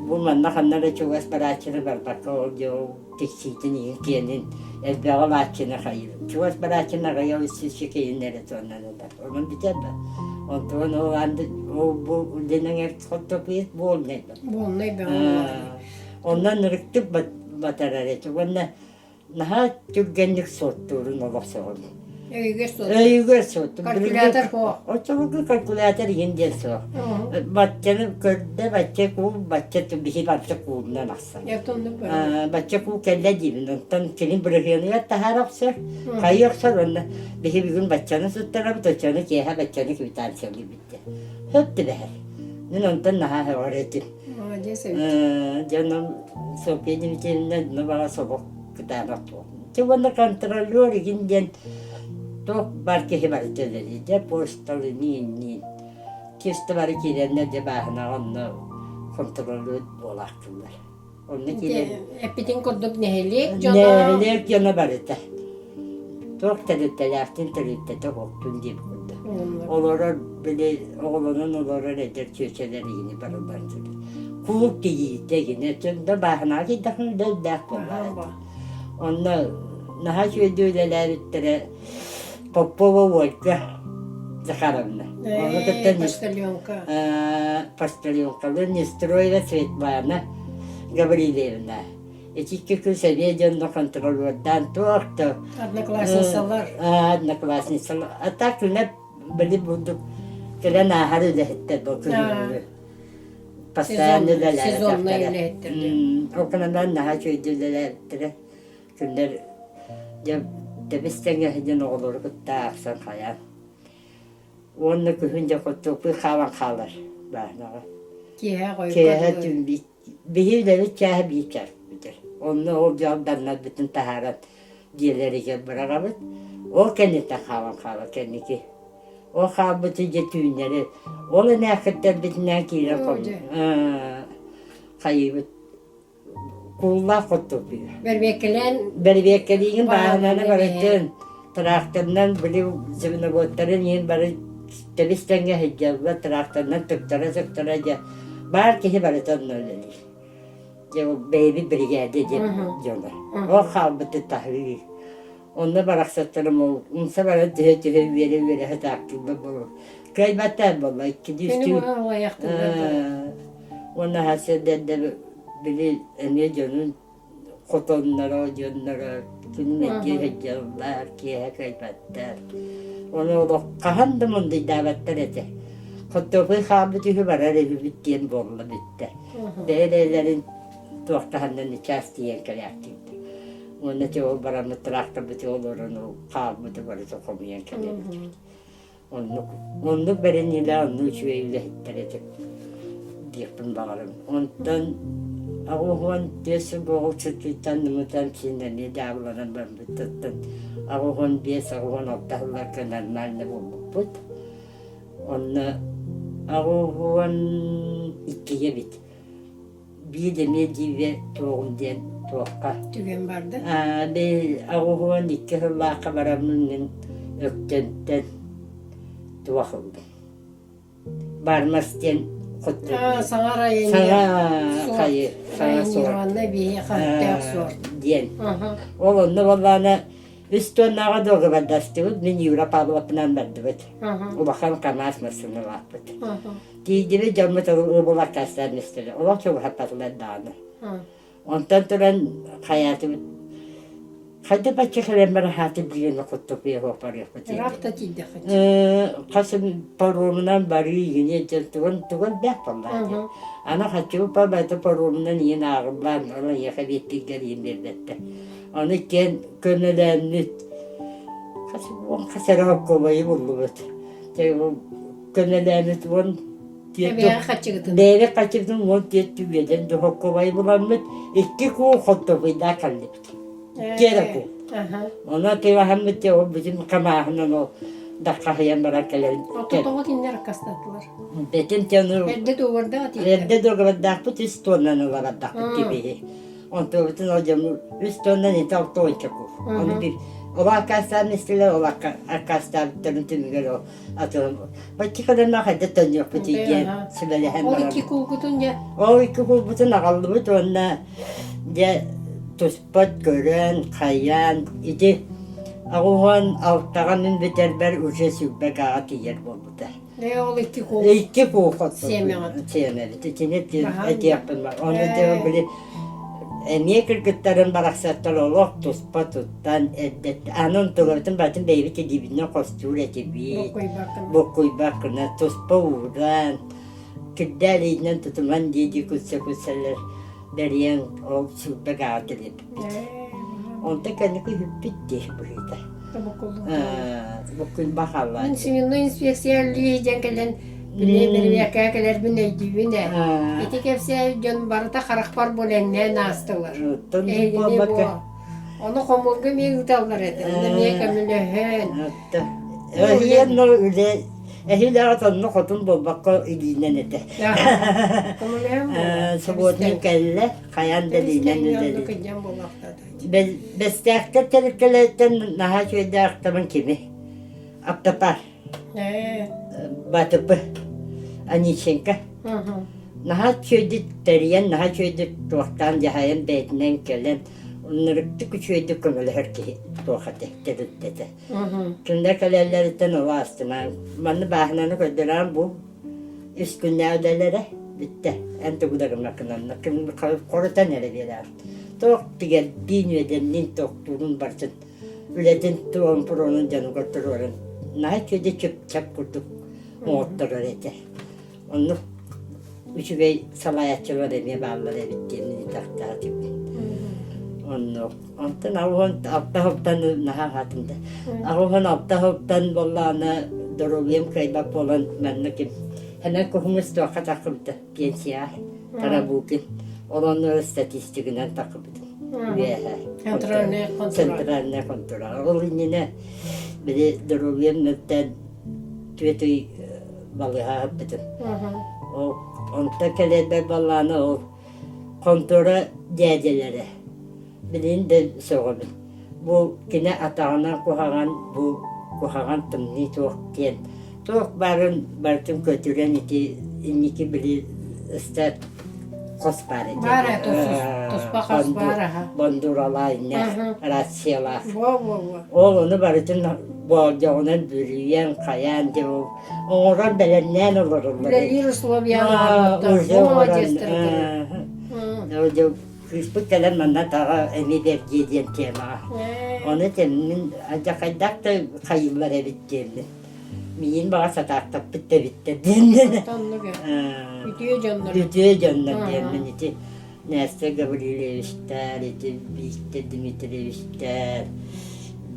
бу манна ханна эрэ чугас барааччыны барбакка ол дьэ ол тиксиитин иһин киэнин элбэҕи ылааччыны хайыыр чугас барааччыны аҕыйах үс киһини эрэ туоннан ылар онон бүтэр да онтон ол ол бу үлэнэҥэр хортопуйут буолнай Буолнай бөҕө онон ырыктык батарар этэ уонна наһаа түргэнник суоттуурун олох сөҕөбүн. Өйүгэр суоттуур. Өйүгэр суоттуур. Калькулятор суох. Оччолорго калькулятор иһин диэн суох. Баччаны көрдө, бачча куул, бачча биһи бачча куулунан ахсар. Бачча куул кэллэ диибин. Онтон кини бырыһыаныгар таһаара охсор, хайыы охсор уонна биһи бүгүн баччаны суттарабыт, оччону киэһэ баччаны квитанциялыыбыт диэн. Сөп түбэһэр. Мин онтон наһаа сөҕөр этим. Молодец эбит. Дьоном Софья Дмитриевна дно баҕа собох кытаанах туох. Дьэ уонна контролер игин диэн туох бар киһи барыта үлэлиир. Дьэ почталыниин чисто бары киирэннэр дьэ бааһынаҕа онно контролер буолаахтыллар. Онно киирэн Эппитин курдук нэһилиэк дьоно нэһилиэк дьоно барыта. Туох тэрилтэлээхтин тэрилтэтэ оттун диэбит курдук. Олорор били оҕолонон олорор эдэр чүөчэлэр игини барыллар Кулууп тигиитэ игини да бааһынаҕа киирдэххинэ да элбэх буоллар этэ. Онно наһаа үчүгэйдик үлэлээбиттэрэ Попова Ольга Захаровна. Ону кытта почтальонка. Почтальонкалыы Нестроева Светлана Гаврильевна. Ити икки кыыс эмиэ дьонно контролердаан туох да Одноклассницалар. Одноклассницалар. А так күнэ били бурдук кэлэн ааһар үлэһиттэр бу күнү. Постоянно үлэлээбэтэхтэрэ. Сезоннай үлэһиттэр. Ол гынан наһаа үчүгэйдик үлэлээбиттэрэ. Кинилэр дьэ тэбис тэҥэ сылдьан оҕолору кытта аахсан хайаан. Уонна күһүн дьэ хортуоппуй хаалан хаалар бааһынаҕа. Киэһэ хойукка Киэһэ түн биһи үлэбит чааһа биир чаас бүтэр. Онно ол дьон даннарбытын таһааран дьиэлэригэр быраҕабыт. Ол кэнниттэн хаалан хаалар кэнники. Ол хаалбыты дьэ түүннэри ол эмээххиттэрбитинээн киирэн хайыыбыт Кууллаах хортуоппуйа. Бэрбиэккэлээн Бэрбиэккэлиигин бааһынаны барытын тракторынан били звеноводтарын иһин бары тэбис тэҥҥэ сылдьаллар тракторынан тыктара-тыктара дьэ баар киһи барыта онно үлэлиир. Дьэ ол бэйэбит биригээдэ диэн дьоно. Ол хаалбыты таһыы. Онно барахсаттарым ол умса баран түһэ-түһэ үөрэ-үөрэ сатаахтыыллар буолуо. Кыайбаттар буолла иккилии Күнү үстүү быһа алайахтыыллар да. Уонна сарсыарда эрдэ били эмиэ дьонун хотонноро, дьонноро күнү мэлдьи сылдьаллар, киэһэ кыайбаттар. Ону олох хаһан да мундуйдаабаттар этэ. Хортуоппуй хаалбыт үһү барар эбиппит диэн буолла бүттэ. Бэйэ-бэйэлэрин туохтаһаннан чаас тиийэн кэлээхтиирдэ. Уонна ити ол бараммыт тракторбыт олорон ол хаалбыты барыта хомуйан кэлэбит. Оннук, оннук бэриниилээх, оннук үчүгэй үлэһиттэр этэ диэхпин баҕарабын. Онтон 84 сыл буолуох сытыыттан нымытан син эмиэ дьаабыланан барбыттартан 85, 86 сылларга нормально буолбуппут. Онно 82-гэ эбит. Биир эмиэ дьиибэ туоҕум диэн туохха Түгэн барда. 82 сыллаахха бараммын мин Өктөнтөн туох ыллым. Бармас диэн Аа, саҥа районе саҥа суорт. хайы саҥа суорт Районированнай биһиэхэ өттөөх суорт. диэн. Аха. Ол онно буоллаҕына үс тоннаҕа дуогабардастыбыт, мин Юра Павловпынан бардыбыт. Аха. Улахан КамАЗ массыыналаахпыт. Аха. Тиийдибит дьоммут ылбылар таастаан истилэр. Олох чугаһаппатылар даҕаны. Онтон туран хайаатыбыт хайда бачча кэлэн бараһааты билиэни куттук биэһуох барыахпыт Ыраах да тиийдэххит. Хас паромунан барыы игине дьэн туган туган бээх буоллаа. Аны хаччыбыт палата паромунан иин ааҕыллаан ону эйиэхэ биэттииргэр иин биэрбэттэр. Аны киэн көмөлөөммүт хас уон хас эрэ хоккуобайы буллубут. Көмөлөөммүт уон Бэйэҕэ хаччыгытын. Бэйэбит хаччыбытын 14 түгэдэн духоккубай буламмыт икки куу хортуопуйдаах кэллибит. Икки куу. Онон тыаһаммыт ол бүтүн хамааһынан ол даххаһыйан баран кэлэн. Тоҕо кинилэр аккастаттылар? Бэтин тену Эрдэ дуогабардаах Эрдэ дуогабардаахпыт үс тоннаны ыларардаахпыт кибиһи. Онтубутун ол дьону үс тоннан ити алта куу. Ону бир ол аккастаан истилэр ол аккастаабыттарын түмүгэр ол атын баччыкаданна хайда төннүөхпүт диэн сүбэлэһэн Ол икки куулгутун дьэ Ол икки куулбутун аҕаллыбыт уонна дьэ туспат көрөн, хайаан ити 86-ҕа мин бүтэрбэр уже сүүрбэ гаҕа тиийэр буолбута. Ээ ол икки куул Икки куул Сиэмэҕит. Сиэмэбит. Итини этиэхпин бар. Ону били эмиэ кыргыттарын барахсаттар олох туспа туттан эрдэттэн аны онтуларытын барытын бэйэбит илиибитинэн хостуур этибит буккуйбаккына туспа ууран кирдээ илиитинэн тутуман дии дии күлсэ күлсэллэр бэрийэн ол сүүрбэ гаҕа кэлиэппит онтон кэнники үһүппүт дии быһыыта буккуйба хаалла Мин семенной инспекция диэн кэлэн били бэрэбиэркэҕэ кэлэрбин өйдүүбүн ээ. Ити кэпсээбит дьон барыта харахпар булэннээн аастылар. Эһигини буо. Ону хомуурга эмиэ ыыталлар этэ. Онно эмиэ көмөлөһөн. Эһиэн үлэ эһилэҕэ онно хотун буолбакка илиинэн этэ. Көмөлөһөн буолла. Субботник кэллэ, хайаан да илиинэн үлэлиир. Бэстээхтэр тэрилтэлэриттэн наһаа үчүгэйдээхтэрин кими? Аптапар. Батыпы Онищенко наһаа үчүгэйдик тэрийэн, наһаа үчүгэйдик туохтаан дьаһайан бэйэтинэн кэлэн ынырыктык үчүгэйдик көмөлөһөр киһи туох этэ тэрилтэтэ. Кинилэр кэлэллэриттэн ол астынан манна бааһынаны көрдөрөн бу үс күннээх үлэлэрэ бүттэ. Эн тугу да гыммаккын хорутан эрэ биэрээр. Туох тигэрдиин үөдэнниин тохтуурун барытын үлэтин туон-пуруонун дьонугар туруоран наһаа үчүгэйдик чып-чап курдук оҥотторор этэ. Оннук үчүгэй салайааччылар эмиэ бааллар эбит диэн итэхтээтибин. Оннук. Онтон 86 сылтан наһаа аһаатым да. 86 сылтан буоллаҕына доруобуйам кыайбат буолан манна ким Хэнэн куһумус туохха таххыбыта пенсия Тарабукин ол онно статистигынан таххыбытым үөһэ Центральная контура. Центральная контура. Ол иннинэ били доруобуйам мөлтөөн түөрт ый балыыһа аһаппытым. Ол онтон кэлэрбэр баллаана ол контура дьээдьэлэрэ Билигин да сөҕөбүн. Бу кини атаҕынан куһаҕан, бу куһаҕан тымныы туох диэн туох баарын барытын көтүрэн ити инники били ыстаат хос баар этэ. Баар этэ, туспа хос баар аха. Бондуралаах, рациялаах. Во-во-во. Ол ону барытын боолдьоҕунан бүрүйэн, хайаан дьэ ол оҥорон бэлэмнээн олороллор. Үлэлиир условияны оҥорбуттар. Молодецтар. Кыыспыт кэлэн манна таҕа эмиэ бэрдиэ диэн темаҕа. Ону тэммин алдьархайдаах да хайыыллар эбит диэммин. Миин баҕа сатаахтаппыт да эбиттэр диэммин. Оннук Үтүө дьоннор. Үтүө дьоннор диэммин ити Нестер Гаврильевичтар, ити Виктор Дмитриевичтар,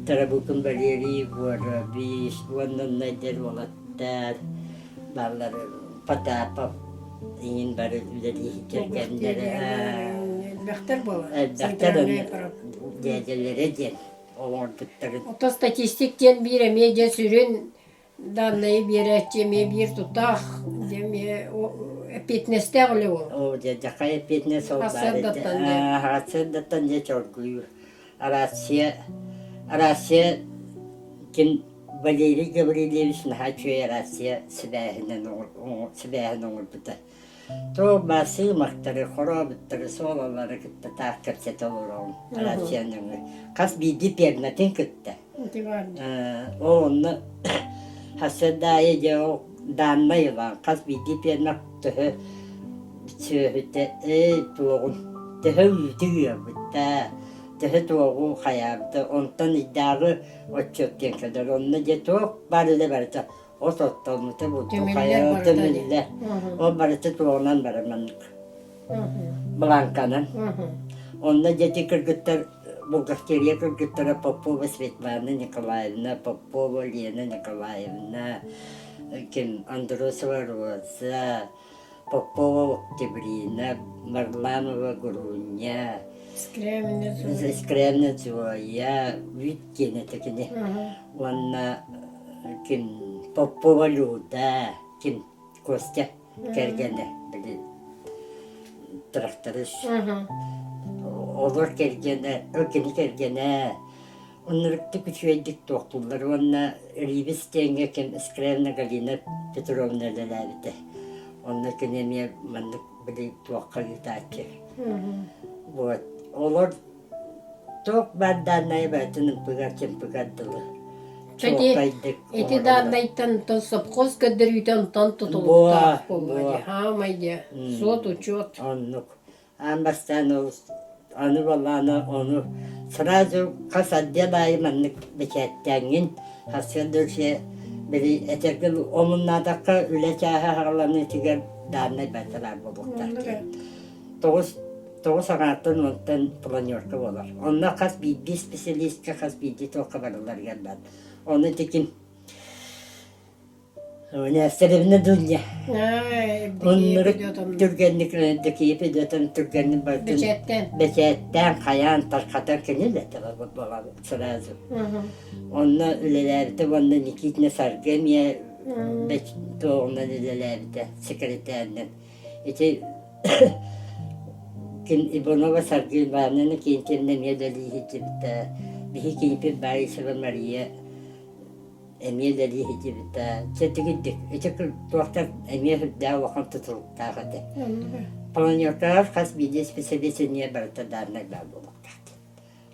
Тарабукин Валерий Егорович уонна онно эдэр уолаттар бааллар Потапов иҥин бары үлэлии кэргэннэрэ Элбэхтэр буолар. Элбэхтэр дьээдьэлэрэ диэн оҥорбуттарын. Ото статистик диэн биир эмиэ дьэ сүрүн данные биэрээччи эмиэ биир тутаах дьэ эмиэ эппиэтинэстээх үлэ буолар. Оо дьэ дьахай эппиэтинэс ол баар этэ. Сарсыардаттан дьэ чоргуйуур. Россия Россия ким Валерий Гаврильевич наһаа үчүгэй Россия сибээһинэн сибээһин оҥорбута. Туох баар сыымахтары, хорообуттары, суолалары кытта таах кэпсэтэ олороҕун Россия нөҥүө. Хас биирдии пиэрмэтин кытта. Ол онно сарсыарда аайы дьэ ол дааннай ылан хас биирдии пиэрмэ төһө сүөһүтэ туоҕун төһө үүтү ыабыта, төһө туоҕу хайаабыта, онтон ыйдааҕы отчуот диэн кэлэр. Онно дьэ туох баар үлэ барыта от оттоммута бурдук хайа түмүллэр. Ол барыта туоҕунан барар маннык бланканан. Онно дьэ ити кыргыттар бухгалтерия кыргыттара Попова Светлана Николаевна, Попова Лена Николаевна, ким Андросова Роза, Попова Октябрина, Варламова Груня, Скрябина Зоя, Вит диэн этэ кини. Уонна ким Попова Люда, ким Костя кэргэнэ били тракторист. Олор кэргэнэ, кини кэргэнэ Оннуруктук үчүгэйдик туохтууллар уонна Рибис диэҥҥэ ким Скрябина Галина Петровна үлэлээбитэ. Онно кини эмиэ маннык били туохха ыытааччы. Вот. Олор туох баар дааннайы барытын ымпыгар-чымпыгар дылы чуолкайдык Ити дааннайтан онтон совхоз көрдөрүүтэ онтон тутулуктаах буолла дии. Хаамай дии. Суот-учуот. Оннук. Аан бастаан ол аны буоллаҕына ону сразу хас отдел аайы маннык бэчээттээҥҥин сарсыарда үксэ били этэргэ омуннаатахха үлэ чааһа аҕаланыытыгар дааннай барыта баар буолуохтаах диэн. Тоҕус аҥаартан уонтан планерка буолар. Онно хас биирдии специалистка хас биирдии туохха барыларыгар баар. Ону итикин Нестеревна Дуня. Оннурук түргэнник Дакиев идэтин түргэнник бардын бэчээттээн хайаан тархатар кини да сразу. Онно үлэлээбитэ уонна Никитина Саргы эмиэ туоҕунан үлэлээбитэ секретарынан. Ити ким Иванова Саргы Ивановна Кентьевна эмиэ үлэлии сылдьыбыта. Биһи киһипит Борисова Мария эмиэ үлэлии сылдьыбыта. Чэтигирдик ити туохтан эмиэ сүрдээх улахан тутулуктаах этэ. Планеркаҕа хас биирдии специалист эмиэ барыта дааннай баар буолуохтаах.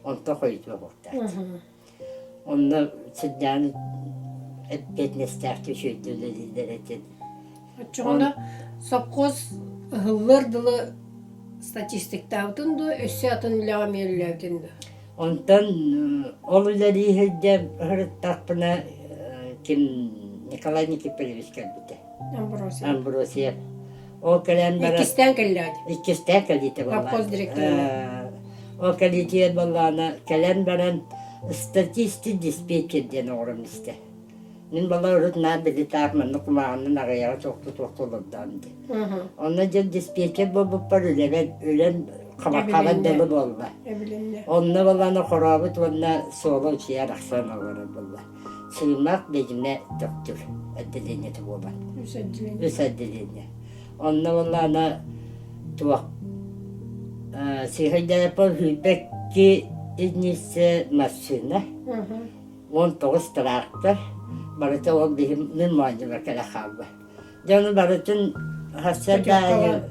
Онто хойутуо буолуохтаах. Онно сүрдээҕин эппиэтинэстээхтик үчүгэйдик үлэлииллэр этэ. Оччоҕуна сопхуос ыһыллыар дылы статистиктаабытын дуо, өссө атын үлэҕэ эмиэ үлэлээбитин дуо? Онтон ол үлэлии сылдьан сырыттахпына ким Николай Никифорович кэлбитэ. Амбросьев. Амбросьев. Ол кэлэн баран Иккистээн кэллээт. Иккистээн кэлиитэ буоллаҕа. Совхоз директора. Ол кэлиитигэр буоллаҕына кэлэн баран статистик диспетчер диэн оҥорон истэ. Мин балар урут наар били таах маннык кумааҕынан аҕыйаҕы туохту-туохту олордоҕум дии. Онно дьэ диспетчер буолбуппар үлэбэр үлэм хабаххабар дылы буолла. Онно буоллаҕына хорообут уонна суола учуйа арахсан олорор буолла. Сыымах бэдьимэ төхтүр отделениета буолан. Үс отделение. Үс отделение. Онно буоллаҕына туох сыһыйдараппар сүүрбэкки единица массыына 19 тыраахтар барыта ол биһи мин моонньубар кэлэ хаалла. Дьэ ону барытын сарсыарда аайы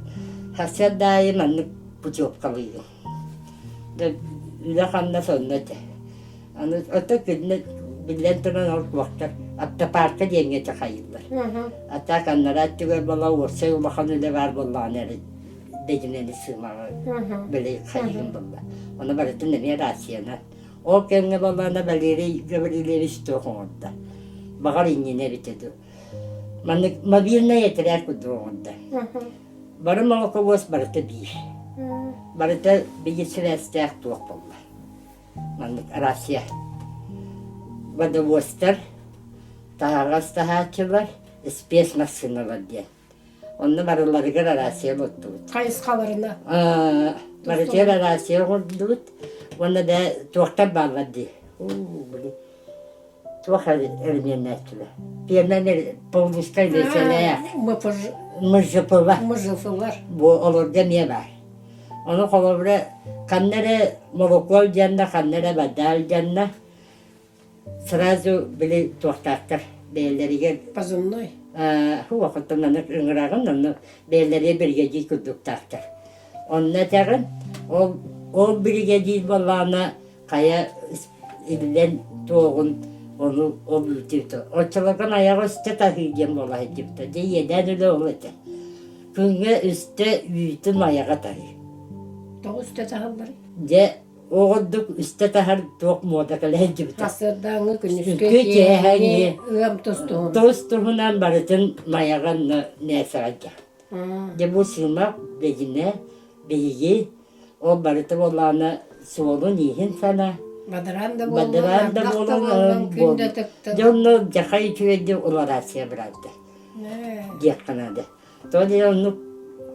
Сарсыарда аайы маннык путевкалыыгын. Үлэ-хамнас онно этэ. Аны оттон күннэ биллэн туран ол туохтар автопарка диэҥҥэ чахайыллар. А так аннараа өттүгэр буола уопсай улахан үлэ баар буоллаҕына эрэ бэдьимэни сыымаҕа били хайыгын булла. Ону барытын эмиэ рациянан. Ол кэмҥэ буоллаҕына Валерий Гаврильевич туох оҥордо? Баҕар иннинэ эбитэ дуу. Маннык мобильнай этэрээт курдук оҥордо. Бары молоковоз барыта биир. Барыта биир сибээстээх туох буолла. Маннык рация. Водовозтар, таһаҕас таһааччылар, спецмассыыналар диэн. Онно барыларыгар рация оҥордубут. Хайысхаларына? Барытыгар рация оҥордубут. Уонна да туохтар бааллар дии. Уу, били туох эрмиэннээччилэр. Пиэрмэн Павловскай лесэлээх. МЖП-ва. МЖФ-лар. Бу олорго эмиэ баар. Ону холобура ханна эрэ молокуол дьанна, ханна эрэ бадаал дьанна сразу били туохтаахтар бэйэлэригэр Позывной. Хуохоттон аны ыҥыраҕын, онно бэйэлэригэр биригэдьиир курдуктаахтар. Онно этэҕин, ол ол биригэдьиир буоллаҕына хайа иллэн туоҕун ону ол үүтү оччолорго айаҕа үстэ таһыы диэн буола сылдьыбыта дьэ иэдээн үлэ ол этэ күҥҥэ үстэ үүтүм айаҕа таһыы Тоҕо үстэ таһаллар? Дьэ оҕордук үстэ таһар туох муода кэлэ сылдьыбыта Сарсыардааҥҥы күнүскү Күнүскү киэһээҥҥи ыам тус-туһунан. Тус туһунан барытын майаҕа нээсэҕэйгэ Дьэ бу сыымах бэдьимэ биһиги ол барыта буоллаҕына суолун-ииһин сана Бадараан да буоллун, бадараан да ардах да буолан буоллун, күн да тыктын. Дьэ онно дьахай үчүгэйдик улараация быраатта диэххэ наада. Тоҕо диэн оннук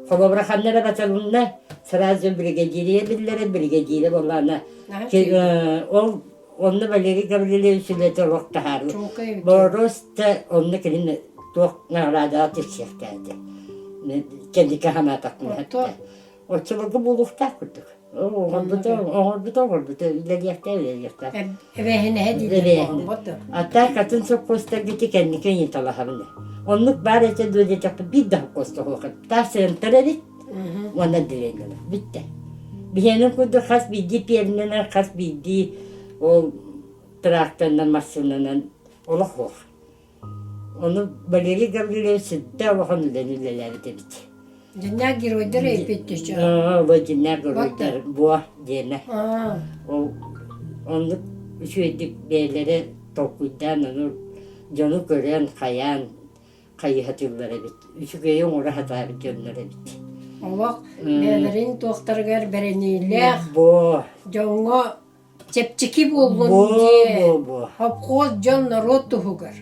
холобура ханна эрэ батылынна сразу биригэдьиирийэ биллэрэ биригэдьиирэ буоллаҕына ол онно Валерий Гаврильевич үлэтэ олох таһаарыы. Боруоста онно кэлин туох наҕараадаҕа тиксиэхтээтэ. Кэнники санаатахпына эттэ. Оччолорго буолуохтаах курдук. Оҥорбута, оҥорбута, оҥорбута, үлэлиэхтээх, үлэлиэхтээх. Эбээһинэһэ дииллэр буолбут. А так атын сопхуостарга ити кэнники ыйыталаһабын. Оннук баар этэ дуо диэтэхпин биир да сопхуоска суох эбит. Таас сыантар эбит уонна отделениелар. Бүттэ. Биһиэнин курдук хас биирдии пиэрмэнэн, хас биирдии ол тракторынан, массыынанан олох суох. Ону Валерий Гаврильевич сүрдээх улахан үлэни үлэлээбит эбит. Дьиннээх геройдар эппиттиччэ. Бу дьиннээх геройдар буо диэнэ. Ол оннук үчүгэйдик бэйэлэрэ толкуйдаан ону дьону көрөн, хайаан хайыһатыыллар эбит. Үчүгэйи оҥоро сатаабыт дьоннор эбит. Олох бэйэлэрин туохтарыгар бэриниилээх Бо дьоҥҥо чэпчэки буоллун Бо диye бо бо. Хопхуос дьон норуот туһугар.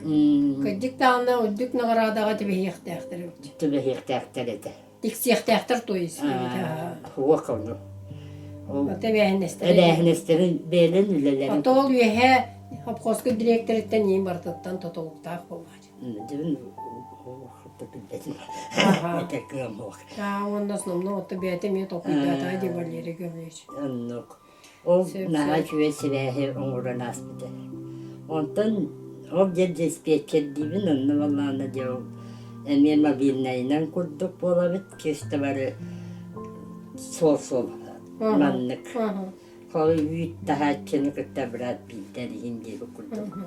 Кырдьык даҕаны үрдүк наҕараадаҕа түбэһиэхтээхтэр эбит. Түбэһиэхтээхтэр этэ. Тиксиэхтээхтэр то есть. Суох ону. Ото эбээһинэстэрин. Эбээһинэстэрин бэйэлэрин үлэлэрин. Ото ол үөһэ хопхуоска дириэктэриттэн иин барытыттан тутулуктаах буоллаҕа. Дьон билбэтим. Этэр кыам суох. Уонна основном ото бэйэтэ эмиэ толкуйдаатаҕа дии Валерий Гаврильевич. Оннук. Ол наһаа үчүгэй сибээһи оҥорон ааспыта. Онтон ол дьэ диспетчердиибин, онно буоллаҕына дьэ ол эмиэ мобильнайынан курдук буолабыт, чисто бары суол-суол маннык. Холу үүт таһааччыны кытта брат биирдэр иһин диэбит курдук.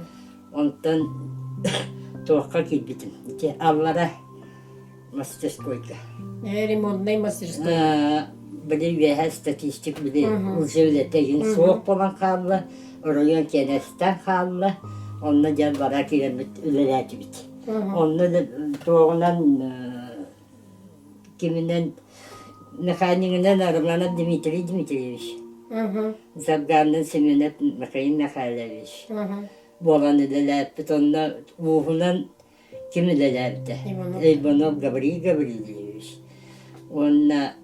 Онтон туохха киирбитим, ити аллара мастерскойга. Ремонтнай мастерской. Били үөһэ статистик били уже үлэтэ игин суох буолан хаалла, оройуон киэнэстэн хаалла, онно дьэ бара киирэммит үлэлээтибит. Онно туоҕунан киминэн механигынан Романов Дмитрий Дмитриевич, Завганнын Семенов Михаил Михайлович буолан үлэлээппит. Онно ууһунан ким үлэлээбитэ? Иванов Гаврил Гаврильевич. Уонна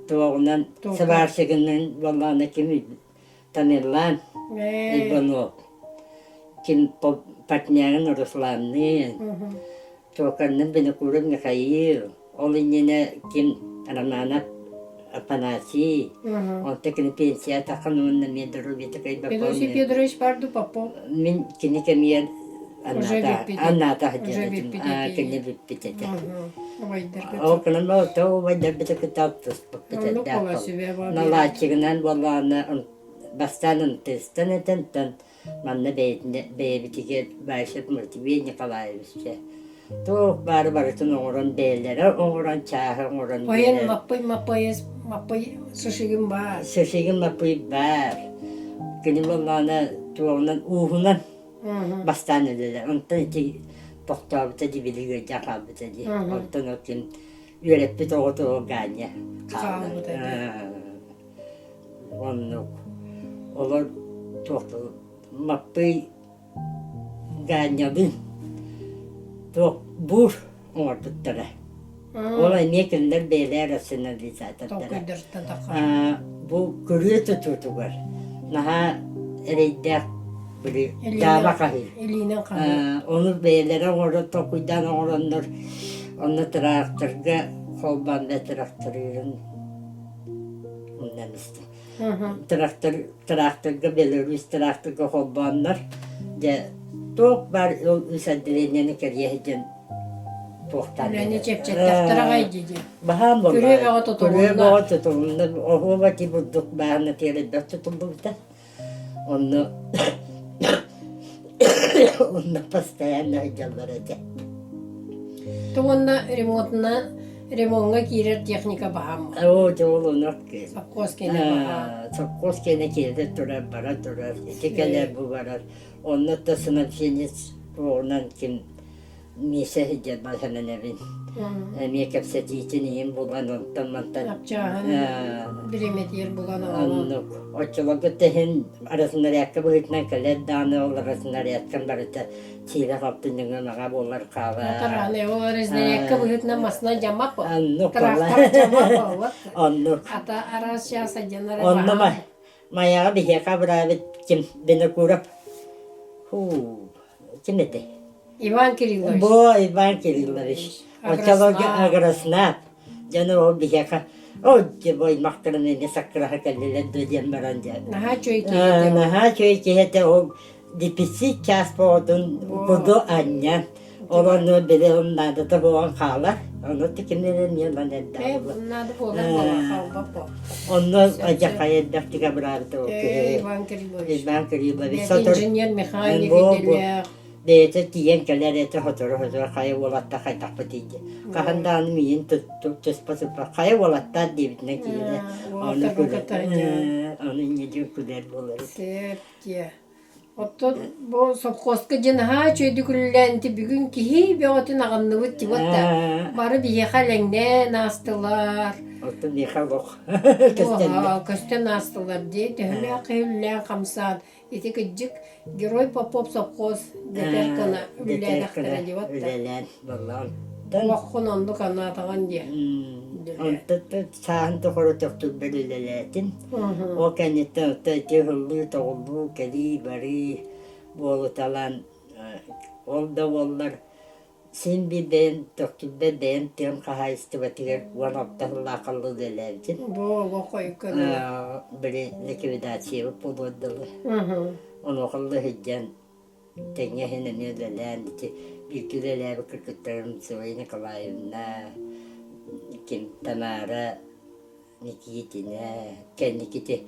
туоҕунан сварщигынан буоллаҕына ким Тамерлан Иванов. Ким партнерын Русланныын, Токарнын Винокуров Михаил, ол иннинэ ким Романов Афанасий, онто кини пенсия таххан уонна мен доруобуйата Федосий Федорович Парду Попов. Мин кини кэмигэр Анната Анната кини бүппүт этэ. Убайдаргыт. Ол гынан то убайдарбыты кытта алтыспыппыт Оннук элбэх буола буолла. сүбэ буола Наладчигынан буоллаҕына бастаан ынтыыстан этэнтэн манна бэйэбитигэр Баишев Матвей Николаевич туох баары барытын оҥорон бэйэлэрэ оҥорон чааһы оҥорон Ойен Маппый Маппыйыс Маппый Шишигин баар. Шишигин Маппый баар. Кини буоллаҕына туоҕунан ууһунан бастаан үлэлэр. Онтон ити тохтообута дии били ыалдьан хаалбыта дии. Онтон ол ким үөрэппит оҕото ол Ганя хаалбыта дии. Оннук. Олор туох Маппый Гаанньабын туох буур оҥорбуттара. Ол эмиэ кинилэр бэйэлэрэ рационализатордара. Толкуйдарыттан таххар. Бу күрүө тутуутугар наһаа эрэйдээх били дьааба хаһыы. Илиинэн хаһыы. Ону бэйэлэрэ оҥорон толкуйдаан оҥороннор онно тыраахтарга холбоон да тырахтарыырын умнан истэ. Трактор, тракторга Беларусь тракторга холбооннор дьэ туох баар ол үс отделениены кэрийэ сылдьан туохтаан Үлэни чэпчэттэхтэр аҕай дии. Баһаам буолла. Күрүө бөҕө тутулунна. Күрүө бөҕө тутулунна. Оһуоба ти бурдук бааһына тиэрэлбэх тутуллубута. Онно онно постоянно сылдьаллар этэ. Уонна ремонтна ремоҥҥа киирэр техника баһаам. Оо, дьэ ол оннук. Сопхуос киэнэ баһаам. Сопхуос киэнэ киирэ турар, бара турар, ити кэлэр, бу барар. Онно да снабженец туоҕунан ким Миисэ сылдьар балһананабын. Эмиэ кэпсэтиитин иһин булан онтон-мантан Апчааһын бириэмэтигэр булан аҕалан. Оннук. Оччолорго тэһин разнарядка быһыытынан кэлэр даҕаны ол разнарядкам барыта сиирэ-халты ньыҥа-маҕа буолар хаалар. Тарааны ол разнарядка быһыытынан масына дьаммап Оннук Трактор дьаммап Оннук. Ата араас чаас дьанара Онно Майаҕа биһиэхэ абыраабыт ким Винокуров Хуу ким этэй? Иван Кириллович. Бо Иван Кириллович. Оччолорго Агроснаб. Дьону ол биһиэхэ ол дьэ бу аймахтарын эмиэ саккыраһа кэллилэр дуо диэн баран дьэ. Наһаа үчүгэй киһи этэ. Наһаа үчүгэй киһи этэ ол дефицит час боҕотун куду анньан ол ону били ол наадата буолан хаалар. Ону тикиннэрэн эмиэ ылан эрдэҕэ. Наада буолар буолан хаалбат бо. Онно адьахай элбэхтик абыраабыта ол киһи. Иван Кириллович. Иван Кириллович. Инженер механик идэлээх. Бэйэтэ тиийэн кэлэр этэ сотору-сотору хайа уолаттар хайдахпытый диэн. Хаһан даҕаны миигин туспа сыппат хайа уолаттар диэбитинэн киирэ. Ону күлэр. Ону инньэ диэн күлэр буолар. Сөп диэ. Оттон бу совхозка дьэ наһаа үчүгэйдик үлэлээн ити бүгүн киһи бөҕөтүн аҕынныбыт дии вот бары биһиэхэ элэҥнээн аастылар. Оттон миэхэ олох көстөн аастылар дии төһөлөөх киһи үлэлээн хамсаан ити кырдьык Герой Попов совхоз дэтэр гына үлэлээтэхтэрэ дии вот үлэлээн буоллаҕын. Олоххун оннук анаатаҕын диэ. Онтон сааһын тухары төхтүрбэр үлэлээтим. Ол кэнниттэн оттон ити ыһыллыы-тоҕуллуу, кэлии-барыы буолуталаан ол да буоллар син биир бэйэм төхтүрбэр бэйэм тыам хаһаайыстыбатыгар 16 сыллаах үлэлээбитим. Бу олох ойукка Били ликвидациябыт буолуор дылы. Онуоха сылдьан Тэҥҥэ иһин эмиэ үлэлээн ити бииргэ үлэлээбит кыргыттарым Зоя Николаевна, ким Тамара Никитина, кэнникити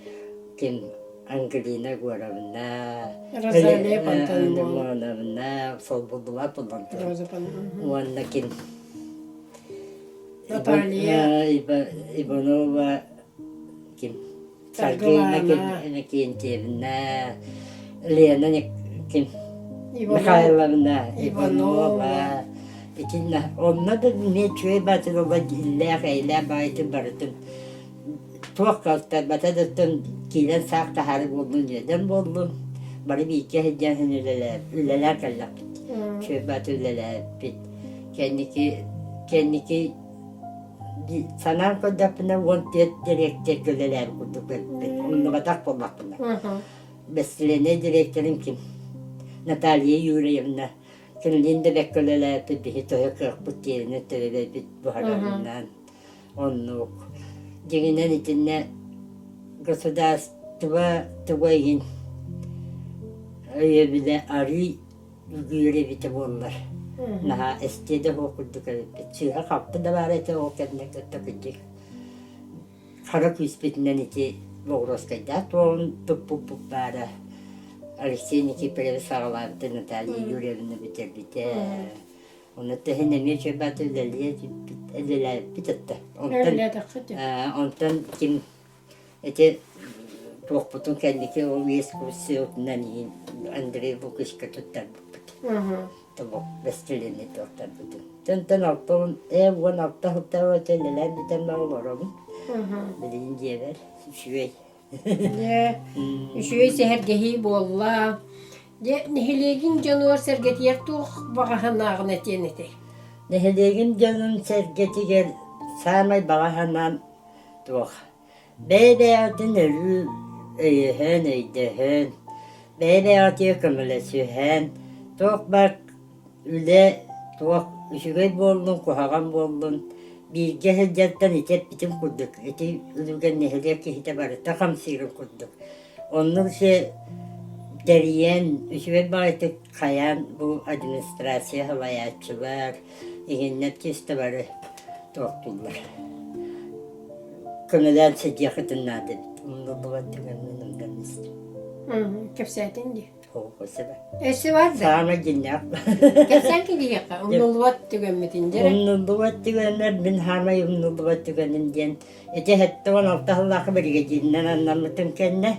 ким Ангелина Егоровна, Розалия Пантелеймоновна Лимоновна солбуллубат буолан уонна ким Наталья Иванова ким Саргыына Иннокентьевна, Лена ким Михайловна Иванова итиннэ онно да эмиэ үчүгэй баатырова иллээх эйэлээх баайытын барытын туох калтарбата да киирэн саах таһаары буоллун үөдэн буоллун бары бииргэ сылдьан үлэлээн кэллэхпит үчүгэй бааты үлэлээбиппит кэнники кэнники Санаан көрдөхпүнэ, 14 дириэктэргэ үлэлээбит курдук эбиппин. Умнубатах буоллахпына. Бэстилиэнэй дириэктэрим ким? Наталья Юрьевна. Кинилиин да бэккэ үлэлээбиппит, биһи төһө кыахпыт тиэринэ төлөбөйбүт буһарарынан. Оннук. Дьиҥинэн итиннэ государство туга иһин өйөбүлэ арыый үгүөрү эбитэ буоллар. Наһаа эстиэ да суох курдук эбиппит. Сыыһа-халты да баар этэ ол кэннэ кытта кырдьык хара күүспүтүнэн ити Боҕуруоскайдаах туолун туппуппут баара. Алексей Никифорович саҕалаабыта Наталья Юрьевна бүтэрбитэ. Онно тэһин эмиэ үчүгэй үлэлиэ үлэлээбиппит этэ. Онтон онтон ким ити туохпутун кэнники ол искусствотынан иһин Андрей Лукичка туттарбыппыт. Тобох бэстилиэннэй туохтарбытын. Төнтөн алтан 16 сылтан үлэлээн бүтэн олоробун. Билигин дьиэбэр үчүгэй. Дьэ, үчүгэй сэһэргэһии буолла. Дьэ, нэһилиэгиҥ дьонугар-сэргэтигэр туох баҕа санааҕын этиэн этэй? Нэһилиэгим дьонун-сэргэтигэр саамай баҕа санаам туох Бэйэ-бэйэҕитин өрүү өйөһөн, өйдөһөн, бэйэ-бэйэҕитигэр көмөлөсүһэн, туох баар үлэ туох үчүгэй буоллун, куһаҕан буоллун, бииргэ сылдьартан ити эппитим курдук, ити үлүгэр нэһилиэк киһитэ барыта хамсыырын курдук. Оннук сир тэрийэн, үчүгэй баҕайытык хайаан бу администрация салайааччылар, иһиннэр чисто бары туохтууллар. Көмөлөөн сылдьыаххытын наада эбит. Умнуллубат түгэммин умнан истим. Кэпсээтиҥ дии. Өссө Өссө бар да? Саамай дьиннээх. Кэпсээн киһиэхэ умнуллубат түгэммитин дьэрэ. Умнуллубат түгэннэр мин саамай умнуллубат түгэним диэн Ити 76 сыллаахха биригэдьииринэн аннаммытым кэннэ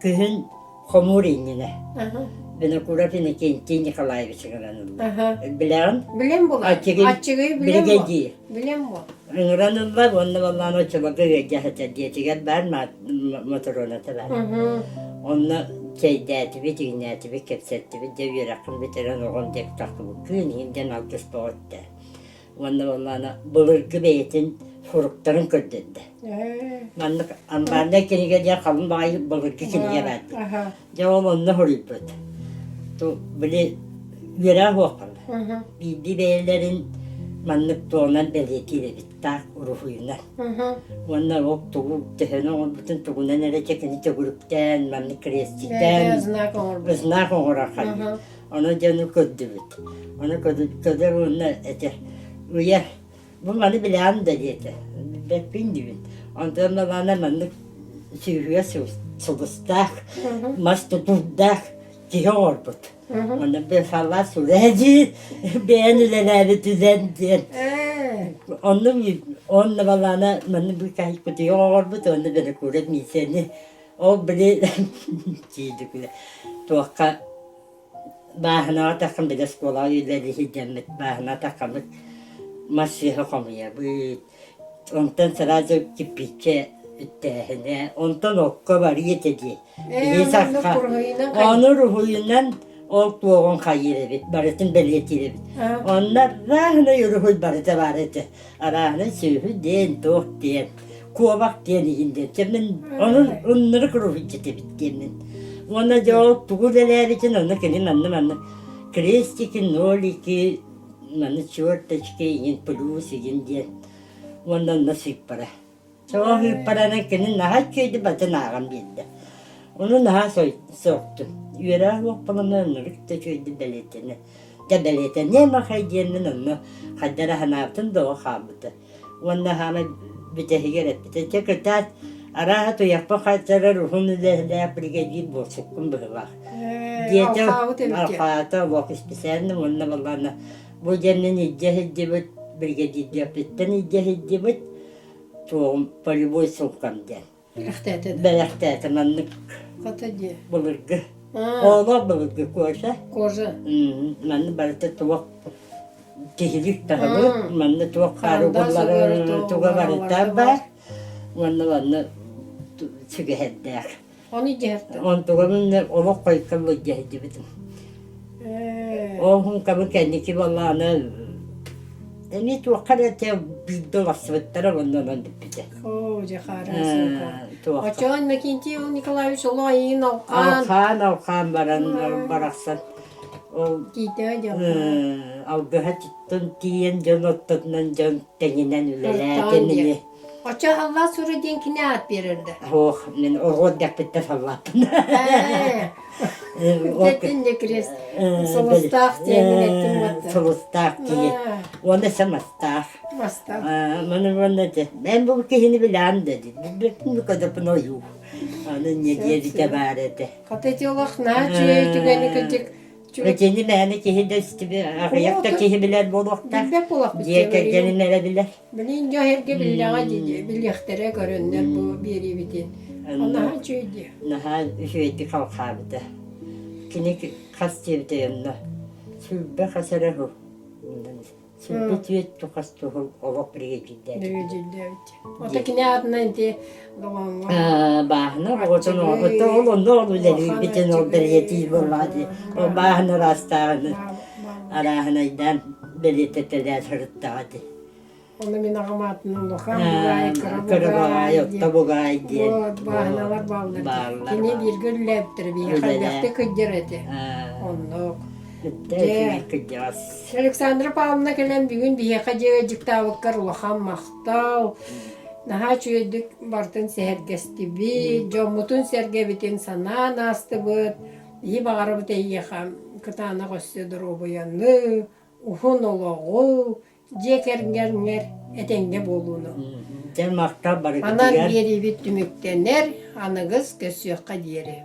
күһүн хомуур иннинэ Винокуров Иннокентий Николаевич ыҥыран ылла. Билэҕин? Билэн була. Аччыгый Аччыгый билэн бу. биригэдьиир. Билэн бу. Ыҥыран ылла уонна баллаан оччолорго ыалдьа сытар дьиэтигэр баар Мотороната баар. Онно чэйдээтибит, иҥнээтибит, кэпсэттибит, дьэ үөрэххин бүтэрэн оҕом диэки тахсыбыккын иһин диэн алгыс бөҕө эттэ. Уонна буоллаҕына былыргы бэйэтин суруктарын көрдөрдө. Маннык амбарнай кинигэ диэн халыҥ баҕайы былыргы кинигэ баар дии. Дьэ ол онно суруйбут. Били үөрэҕэ суоххалар. Биирдии бэйэлэрин маннык туонан бэлиэтиир эбит таах уруһуйунан. Уонна ол тугу төһөнү оҥорбутун тугунан эрэ кини төгүрүктээн маннык крестиктээн знак оҥорор хайыы. Ону дьону көрдүбүт. Ону көрдөр уонна этэр, «Уйа, бу маны билэҕин да» диэтэ. Билбэппин диибин. Онтон балаана маннык сүүһүгэ сулустаах, мас тутуурдаах киһи оҥорбут. Онно бефалла сүрэ диир, бэйэн үлэлээбит үлэн диэн. Онно онно балаана маннык быыкаайыкпытыгар оҥорбут уонна Бенекуров миссияны ол били тиийдик туохха Бааһынаҕа тахсан били оскуолаҕа үлэлии сылдьаммыт бааһына таххаммыт мас сыыһа хомуйабыт, онтон сразу кирпииччэ үттээһинэ, онтон окко барыы этэ дии. Биһи сахха ону уруһуйунан ол туоҕун хайыыр эбит, барытын бэлиэтиир эбит. Онно арааһынай уруһуй барыта баар этэ. Арааһынай сүөһү диэн, туох диэн, куобах диэн иһин диэн. Чэ мин ону оннору куруһуйдьут эбит диэммин. Уонна дьэ ол тугу үлэлээбитин ону кини манна-манна крестики, нолики, манна черточки, игин плюс игин диэн уонна онно сыыппара. Чоҕо сыыппаранан кини наһаа үчүгэйдик батын ааҕан биэрдэ. Ону наһаа сөхтүм. Үөрэҕэ суох буоланнар оннук да үчүгэйдик бэлиэтэнэ. Дьэ бэлиэтэниэ махай диэммин онно хайда эрэ санаабытым да оҕо хаалбыта. Уонна хаама бүтэһигэр эппитэ, чэ кытаат, арааһа туйахпын хайтарар уһун үлэлээх биригэдьиир буолсуккун быһыылаах. Диэтэ алхаата олох исписээннэ уонна балаана бу дьэннин илдьэ сылдьыбыт биригэдьиирдиэхпиттэн илдьэ сылдьыбыт туоҕум полевой сумкам диэн. Бэлэхтээтэ да? Бэлэхтээтэ маннык Хата дии. былыргы. Оолор былыргы кожа. Кожа. Манна барыта туох киһилик таһыбыт, манна туох хаары угуллары туга барыта бар. Уонна манна сүгэһэрдээх. Ону дьиһэртэ. Онтугабын олох хойукка былдьаһыдьыбытым. Ол хуҥкабын кэнники буоллаҕына эмиэ туохха эрэ этэ биирдэ уларсыбыттара уонна онон бүппүтэ. Оо, дьэ хаарыан Очоон Иннокентий Николаевич олох айыын алхаан. Алхаан, алхаан баран барахсан ол алгыһа туттан тиийэн дьон оттотунан дьон тэҥинэн үлэлээтим ини. Очо Аллаа сура диэн кини аат биэрэрдэ. Ох, мин оҕо эрдэхпиттэн саллааппын. Эттин дьэ крест. Сулустаах диэн эттин батта. Сулустаах киһи. Уонна самастаах. Мастаах. Маны уонна дьэ мен бу киһини билээн да дии. Билбэппин көдөппүн ойуу. Аны не диэбитэ баар этэ. Хата ити олох наһаа үчүгэй түгэни кырдьык Итини мээнэ киһи да истибит, аҕыйах да киһи билэр буолуохтаах. Билбэт буолуохпут Дьиэ кэргэнин эрэ билэр. Билин дьон эргэ биллэҕэ дии, билиэхтэрэ көрөннөр бу биэриибитин. Наһаа үчүгэй дии. Наһаа үчүгэйдик халхаабыта. Кини хас диэбитэ онно 20 хас эрэ сыл. 24 хас сыл олох биригэдьиирдээбит. Биригэдьиирдээбит. Ото кини аатынан ити доҕооҥҥо Бааһына оҕотун оҕото ол онно ол үлэлиирбитин ол бэлиэтиир буоллаҕа дии. Ол бааһына ыраастааҕыны арааһынайдаан бэлиэтэтэлээн сырыттаҕа дии. Ону мин аҕам аатынан улахан бугаай, кыра Кыра бугаай, бугаай отто бугаай диэн. Вот, бааһыналар бааллар. Бааллар. Кини бииргэ үлэлээбиттэрэ биһиэхэ элбэхтик кыдьар этэ. Оннук. Дьэ, кырдьаҕас. Александра Павловна кэлэн бүгүн биһиэхэ дьиэ дьыктаабыккар улахан махтал. Наһаа үчүгэйдик бартын сэһэргэстибит, дьоммутун-сэргэбитин санаан аастыбыт. Иһи баҕарабыт эйиэхэ кытаанах өссө доруобуйаны, уһун олоҕу, дьиэ кэргэҥҥэр этэҥҥэ буолууну. Дьэ махтал Анан барыгытыгар. биэриибит түмүктэнэр, аныгыс көрсүөххэ диэри.